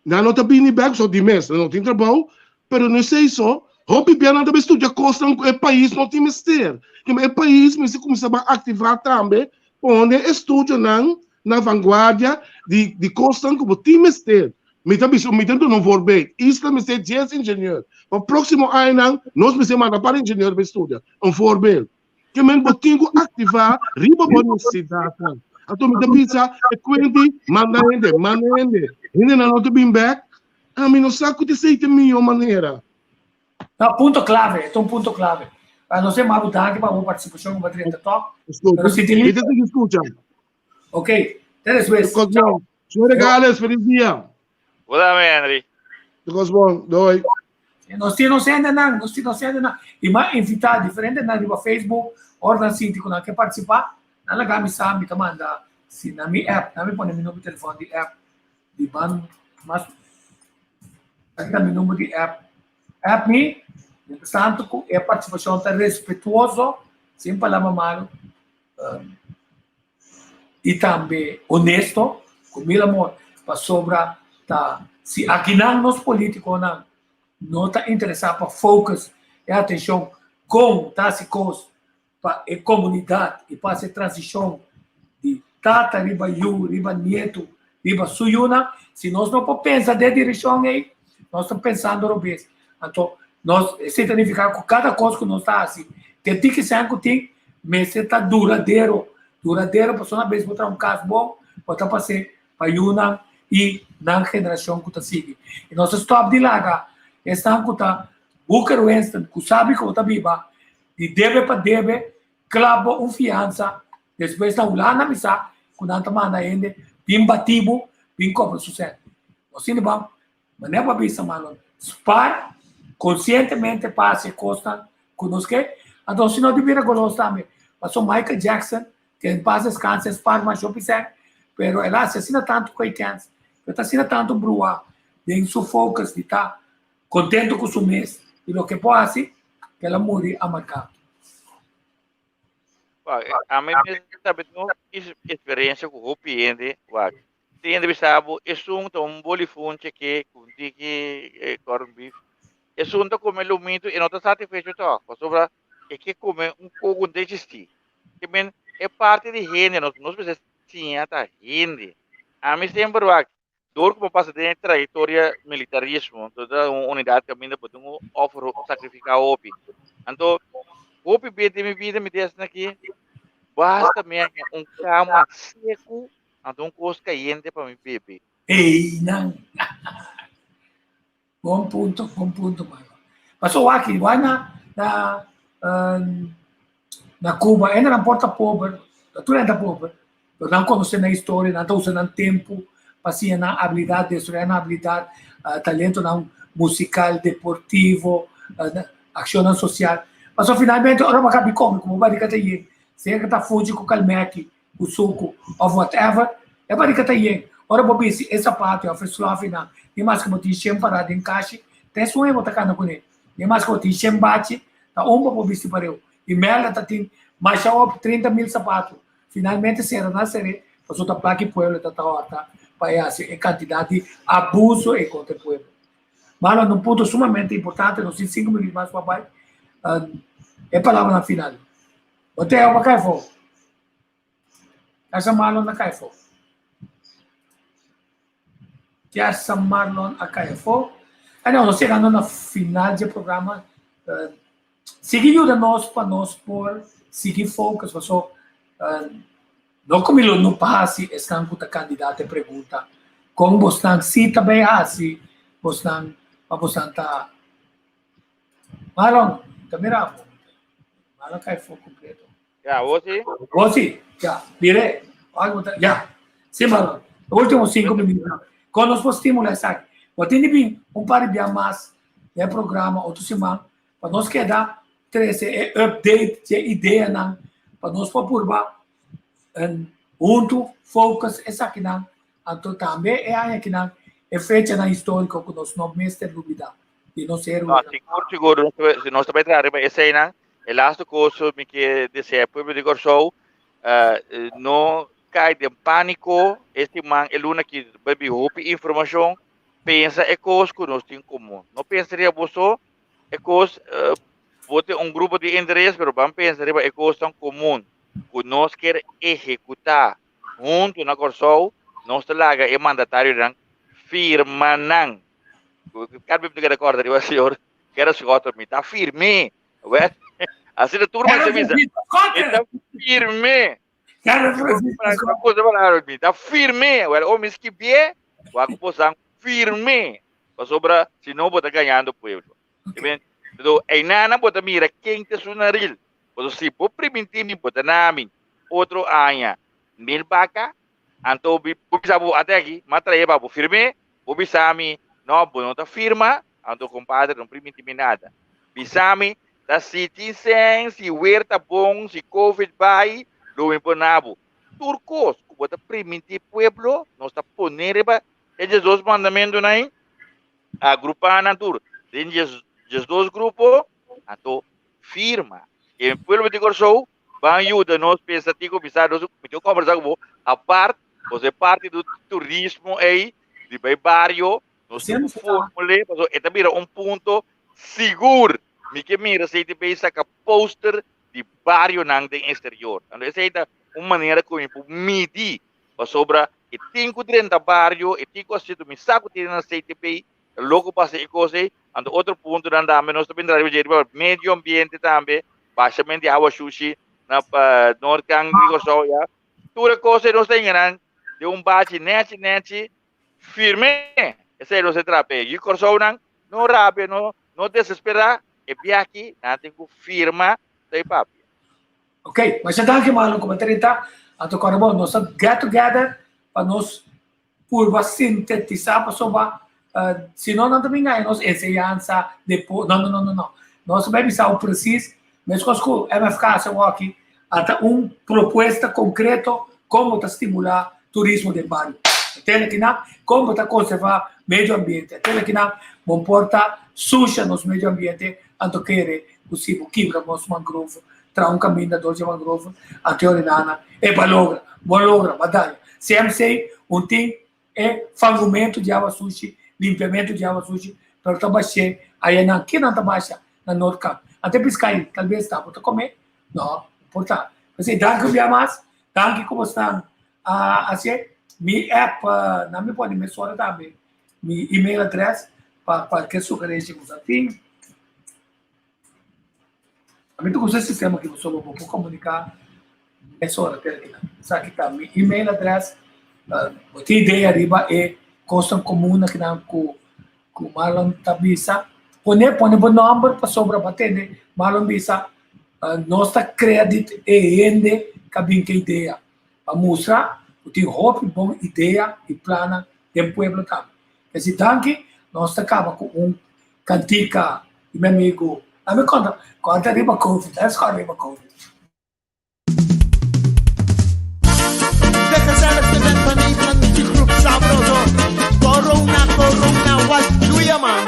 Nan no ta bini bek so di mes, nan no tin trabou, pero no esei so, hopi bia nan ta bai studia kosnan ku e pais no tin mester. Kima e pais mester kuminsá ban aktivá tambe, pone e studionan na vanguardia di di kosnan ku bo tin mester. Mi ta bisa, mi ta duna un voorbeeld, Isla mester dies ingenieur, pa próksimo añanan nos mester manda par ingenieur bai studia, un voorbeeld. Ke men bo tin ku aktivá riba bo nesesidatnan. Anto mi ta bisa e kuenti, manda hende, manda hende. Hendenan no ta bin bèk. Ami no sa ku ta esei ta e mihó manera. No, punto clave, e ta un punto clave. Pa nos e Maru danki pa bo partisipashon ku bo a drenta tòg. Pero si ti Mi ta sigui skucha. Ok, te despues. Ciao. Señor Regales, feliz dia. Hola, Henry. Tur bon, doei. Nos tin nos hendenan, nos tin nos hendenan. I m'a invitá diferente nan riba Facebook, ora nan sinti ku nan ke partisipá, nan laga mi sa, mi ta manda si na mi app, nan mi pone mi number di telefòn di app di ban mas aki ta mi number di app. App mi, mientras tanto ku e partisipashon ta respetuoso, sin palabra malu, i tambe honesto ku mil amor pasobra ta si akinan nos politikonan no ta interesá pa focus e atenshon kon ta hasi kos pa e komunidat i pa hasi e transishon di tata riba yu riba nietu riba su yunan si nos no por pensa den e direkshon ei nos ta pensando robes anto nos esei ta nifiká ku kada kos ku nos ta hasi te tiki sèn ku tin mester ta duradero, duradero pasobra una bes bo traha un kas bon, bo ta pas'é pa yunan i nan generashon ku ta sigui. I nos ta stòp di laga esnan ku ta Booker Winston ku sabi ku bo ta biba di debe pa debe, klap bo un fiansa, despues na Hulanda mi sa ku nan ta manda hende bin bati bo, bin kobra su sèn. Nos tin di ban Manera bo a bisa Marlon, spar konsientemente pa hasi e kosnan ku nos ke. Anto si no di bira golos tambe. Pasobra Michael Jackson, ke en pas deskanse, a spar masha hopi sèn, pero el a hasi asina tantu ku e kèns, el ta asina tantu bruá den su focus di ta kontentu ku su mes i loke e por hasi, ku el a muri amargá. Ami mes ta tin eksperensia ku hopi hende wak. Tin hende bisa bo esun ta un bolifunche ke ku un tiki corn beef. Esun ta come lumito e no ta satisfecho toch pasobra e ke come un ko ku no ta existi. Ke men e parti di hende nos nos mester siña ta hende. Ami semper wak dor ku bo pasa den e trayectoria militarismo ta un unidad kaminda bo tin ku offer sacrifica hopi. Anto hopi bes den mi bida mi ta esaki aki basta mi haña un kama seku Anto un kos kayente pa mi bebe. Einan. Bon punto, bon punto, mano. Paso waki, wak na, na, na Cuba, e nan por ta pober, tur nan ta pober, pero nan conoce nan historia, nan ta usa nan tempo pa siña nan habilidad, desaroya nan habilidad, talentonan musical, deportivo, accionnan social. Paso finalmente ora bo a cabi come, como bo barriga ta yen, sea cu ta fuchi cu calmeki, ku suku òf whatever, e barika ta yen. Ora bo bisti e sapato òf e slòfinan, ni maske bo tin shen pará den kashi, ta esun ei bo ta kana kuné. Ni maske bo tin shen bachi, ta un bo por bisti pareu. I mèrda ta tin masha hopi, 30 mil sapato. Finalmente sera nan ser'é, pasobra ta plaka e pueblo ta ta hòrta pa e hasi e kantidat di abuso ei kontra e pueblo. Malo na un punto sumamente importante, nos tin sinku minüt mas pa bai, e palabranan final. Bo te pa kai afó. Casa Marlon a kai afó. Casa Marlon a kai afó. Anyway, nos yegando na final dje programa. Sigui yuda nos pa nos por sigui focus paso no ku mi lo no pa hasi esnan ku ta kandidato e pregunta kon bosnan si ta bay hasi bosnan pa bosnan ta Marlon ta mira bo Marlon kai afó kompleto. Ya, bo si? Bo si, ya. Mire, algo ta, ya. Si, Marlon. Último 5 minutos. Kon nos por stimula esaki? Bo tin di bin un par di bia mas den e programa otro siman pa nos keda trese e update dje ideanan pa nos por purba huntu focus esakinan. Anto tambe e aña akinan e fechanan historico ku nos no mester lubida di nos héroenan. No, sigur, sigur. Nos ta bai traha riba eseinan. E laatste kos mi ke desea e pueblo di Kòrsou, no kai den pániko e siman, e luna aki bai bin hopi informashon. Pensa e kos ku nos tin komun. No pensa riba bo so, e kos bo tin un grupo di interes, pero ban pensa riba e kosnan komun ku nos kier ehekutá huntu na Kòrsou. Nos ta laga e mandatarionan firma nan. Kada bes mi ta keda kòrda riba señor Gerrit Schotten, mi ta firm'é. Wet, asina tur men bisa. Mi ta firm'é. Mi ta firm'é. Wel, o mi skibié, wak bosan firm'é. Pasobra si no bo ta gañando pueblo. Pero einana bo ta mira ken ta su naril. Pasobra si bo primintí mi, bo ta na mi otro aña 1000 baka, anto bo bisa bo ate aki, m'a trae pa bo firm'é, bo bisa mi, no, bo no ta firma, Anto compadre no primiti mi nada. Bisa mi ta si tin sen, si weer ta bon, si covid bai, lo mi pona bo. Tur cos cu bo ta priminti pueblo, nos ta pone riba e diesdos mandamentonan ei, agrupa nan tur den diesdos grupo, anto firma. E pueblo di Corsou ban yuda nos pensa tin cuminsa nos, mi tin conversa cu bo apart, nos e parti di turismo ei, di bai bario, Nos tin ku formul'é pasobra e ta bira un punto sigur. Mi ke mira CTB saka poster di barionan den exterior. Anto esei ta un manera ku mi por midi pasobra e tin ku drenta bario, e tin ku hasi mi sa ku tin na CTB, ta loko pa hasi e kos ei. Anto otro puntonan tambe nos ta bin traha riba dje riba medio ambiente tambe, bashament di awa shushi na noordkant di Kòrsou ya. Tur e kos ei nos ta hinga nan den un bachi nèchi nèchi Firme! Esei lo se traha p'e yu Kòrsounan. No rabia, no no desesperá. E biaha aki nan tin ku firma ta e papia. Ok, masha danki Marlon ku bo ta renta. Anto kòrda bo, nos ta get together pa nos purba sintetisá pasobra si no nan ta bin gaña nos enseñansa, depo, no no no no no. Nos ta bai bisa bo presis, meskos ku MFK hasi awoki, ata un propuesta konkreto kon bo ta stimulá turismo den bario. Tene kinan kon bo ta konservá medio ambiente. Tene kinan bo por ta susha nos medio ambiente anto kere ku si bo kibra nos mangrove, traha un kaminda dor dje mangrove, anto e orinana e bo a logra, bo a logra, bo a daña. CMC un tin e fangumentu di awa sushi, limpiamentu di awa sushi, pero ta bash'é ayanan. Kinan ta basha na Noordkant? Anto e piská ei talbes ta bo ta kom'é? No, por ta. P'esei danki un bia mas, danki ku bo stan a hasié. Mi app nan mi pone mesora tambe mi email address pa kualke sugerencia ku bo sa tin. Mi ta gusta e sistema aki pasobra bo por komuniká mesora te akinan. Esaki ta mi email address. Bo tin idea riba e kosnan komun akinan ku ku Marlon ta bisa. Pone pone bo nòmber pasobra bo a tende Marlon bisa nos ta kredit e hende ku a bin ku e idea pa mustra ku tin hopi bon idea i plannan den pueblo tambe. Esei danki nos ta kaba ku un kantika di mi amigu. Ami konta konta riba covid, let's konta riba covid. De gezelligste band van Nederland, muziekgroep Sabroso. Corona, corona, wat doe je man?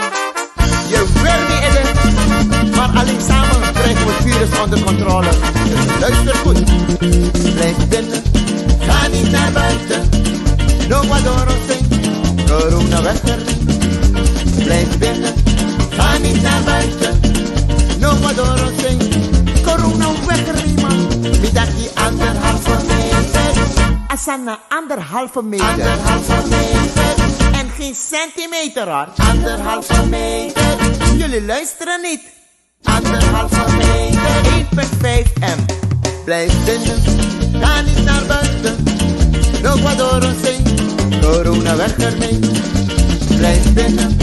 Je wil niet eten, maar alleen samen krijgen we het virus onder controle. Dus luister goed. Blijf binnen, ga niet naar buiten. No adoro zing, corona weg ermee. Blijf binnen, ga niet naar buiten. No adoro zing, corona weg ermee man. Mi dacht die anderhalve meter. Asana anderhalve meter. Anderhalve meter. En geen centimeter hoor. Anderhalve meter. Jullie luisteren niet. Anderhalve meter. 1,5 m. Blijf binnen, ga niet naar buiten. Ecuador zee, corona weg ermee. Blijf binnen,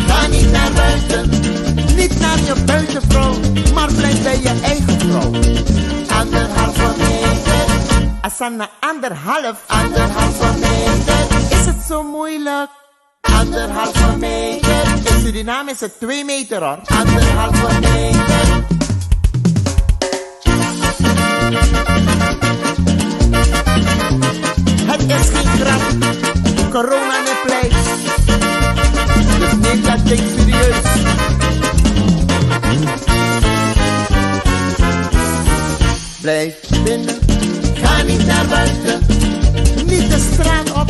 ga niet naar buiten. Niet naar je buitenvrouw, maar blijf bij je eigen vrouw. Anderhalve meter. Asana anderhalf. Anderhalve meter. Is het zo moeilijk? Anderhalve meter. In Suriname is het 2 meter hoor. Anderhalve meter. Het is geen grap. Corona niet pleit. Dus neem dat ding serieus. Blijf binnen, ga niet naar buiten. Niet de straat op,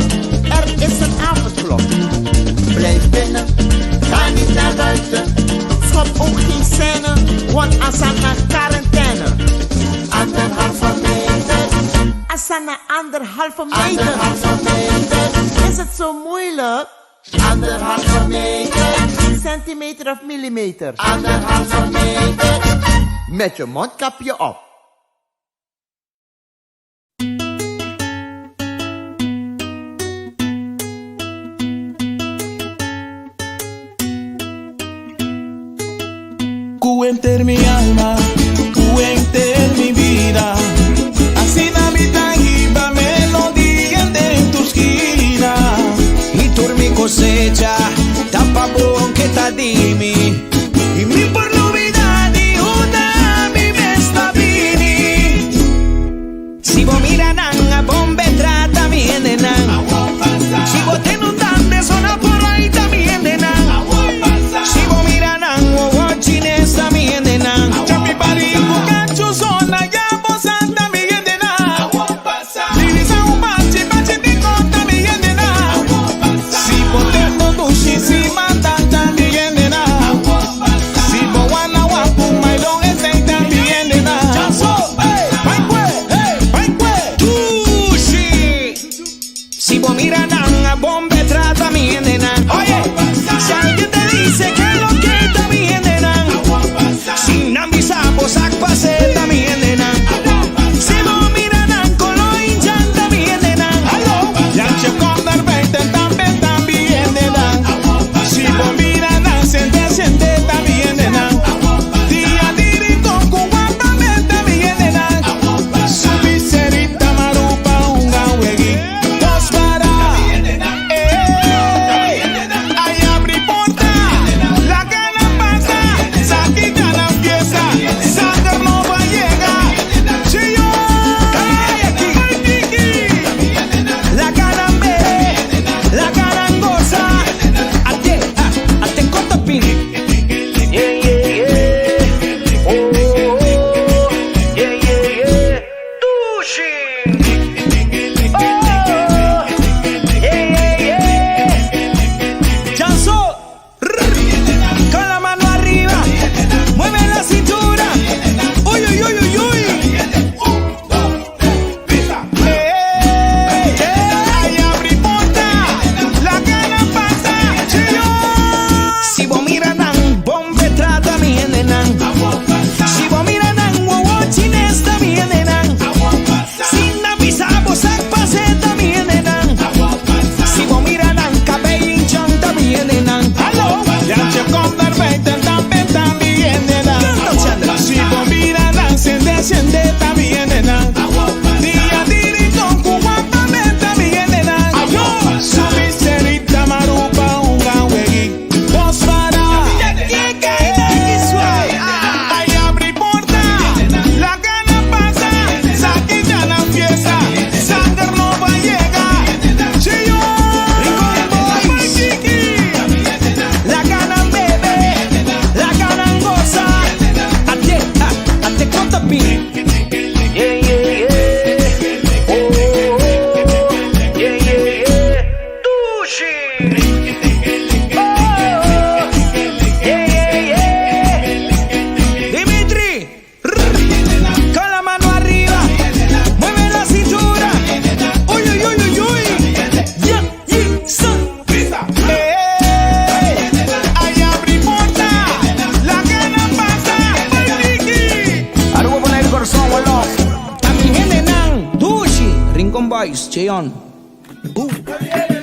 er is een avondklok. Blijf binnen, ga niet naar buiten. Schop ook geen scène, want Asana quarantaine. Anderhalve meter. Asana anderhalve meter. Anderhalve meter. Is het zo moeilijk? Anderhalve meter. Centimeter of millimeter? Anderhalve meter. Met je mondkapje op. Ku enter mi alma, ku enter mi vida. Asina mi ta hiba melodia den tur skina. I tur mi kosecha ta pa bo ku ta di mi. I mi por lubidá di unda mi mes ta bini. Si bo mira nan a bombe trata mi hendenan. Si bo tende un dande zona por ahí ta mi hendenan. Si bo mira nan wowo chines ta mi hendenan. Chapi bari ku kachu zona ya bo sa ta mi hendenan. Lirisa un bachi bachi di ta mi hendenan. Si bo tende dushi si manda ta mi hendenan. Welcome boys, Cheon. Boom.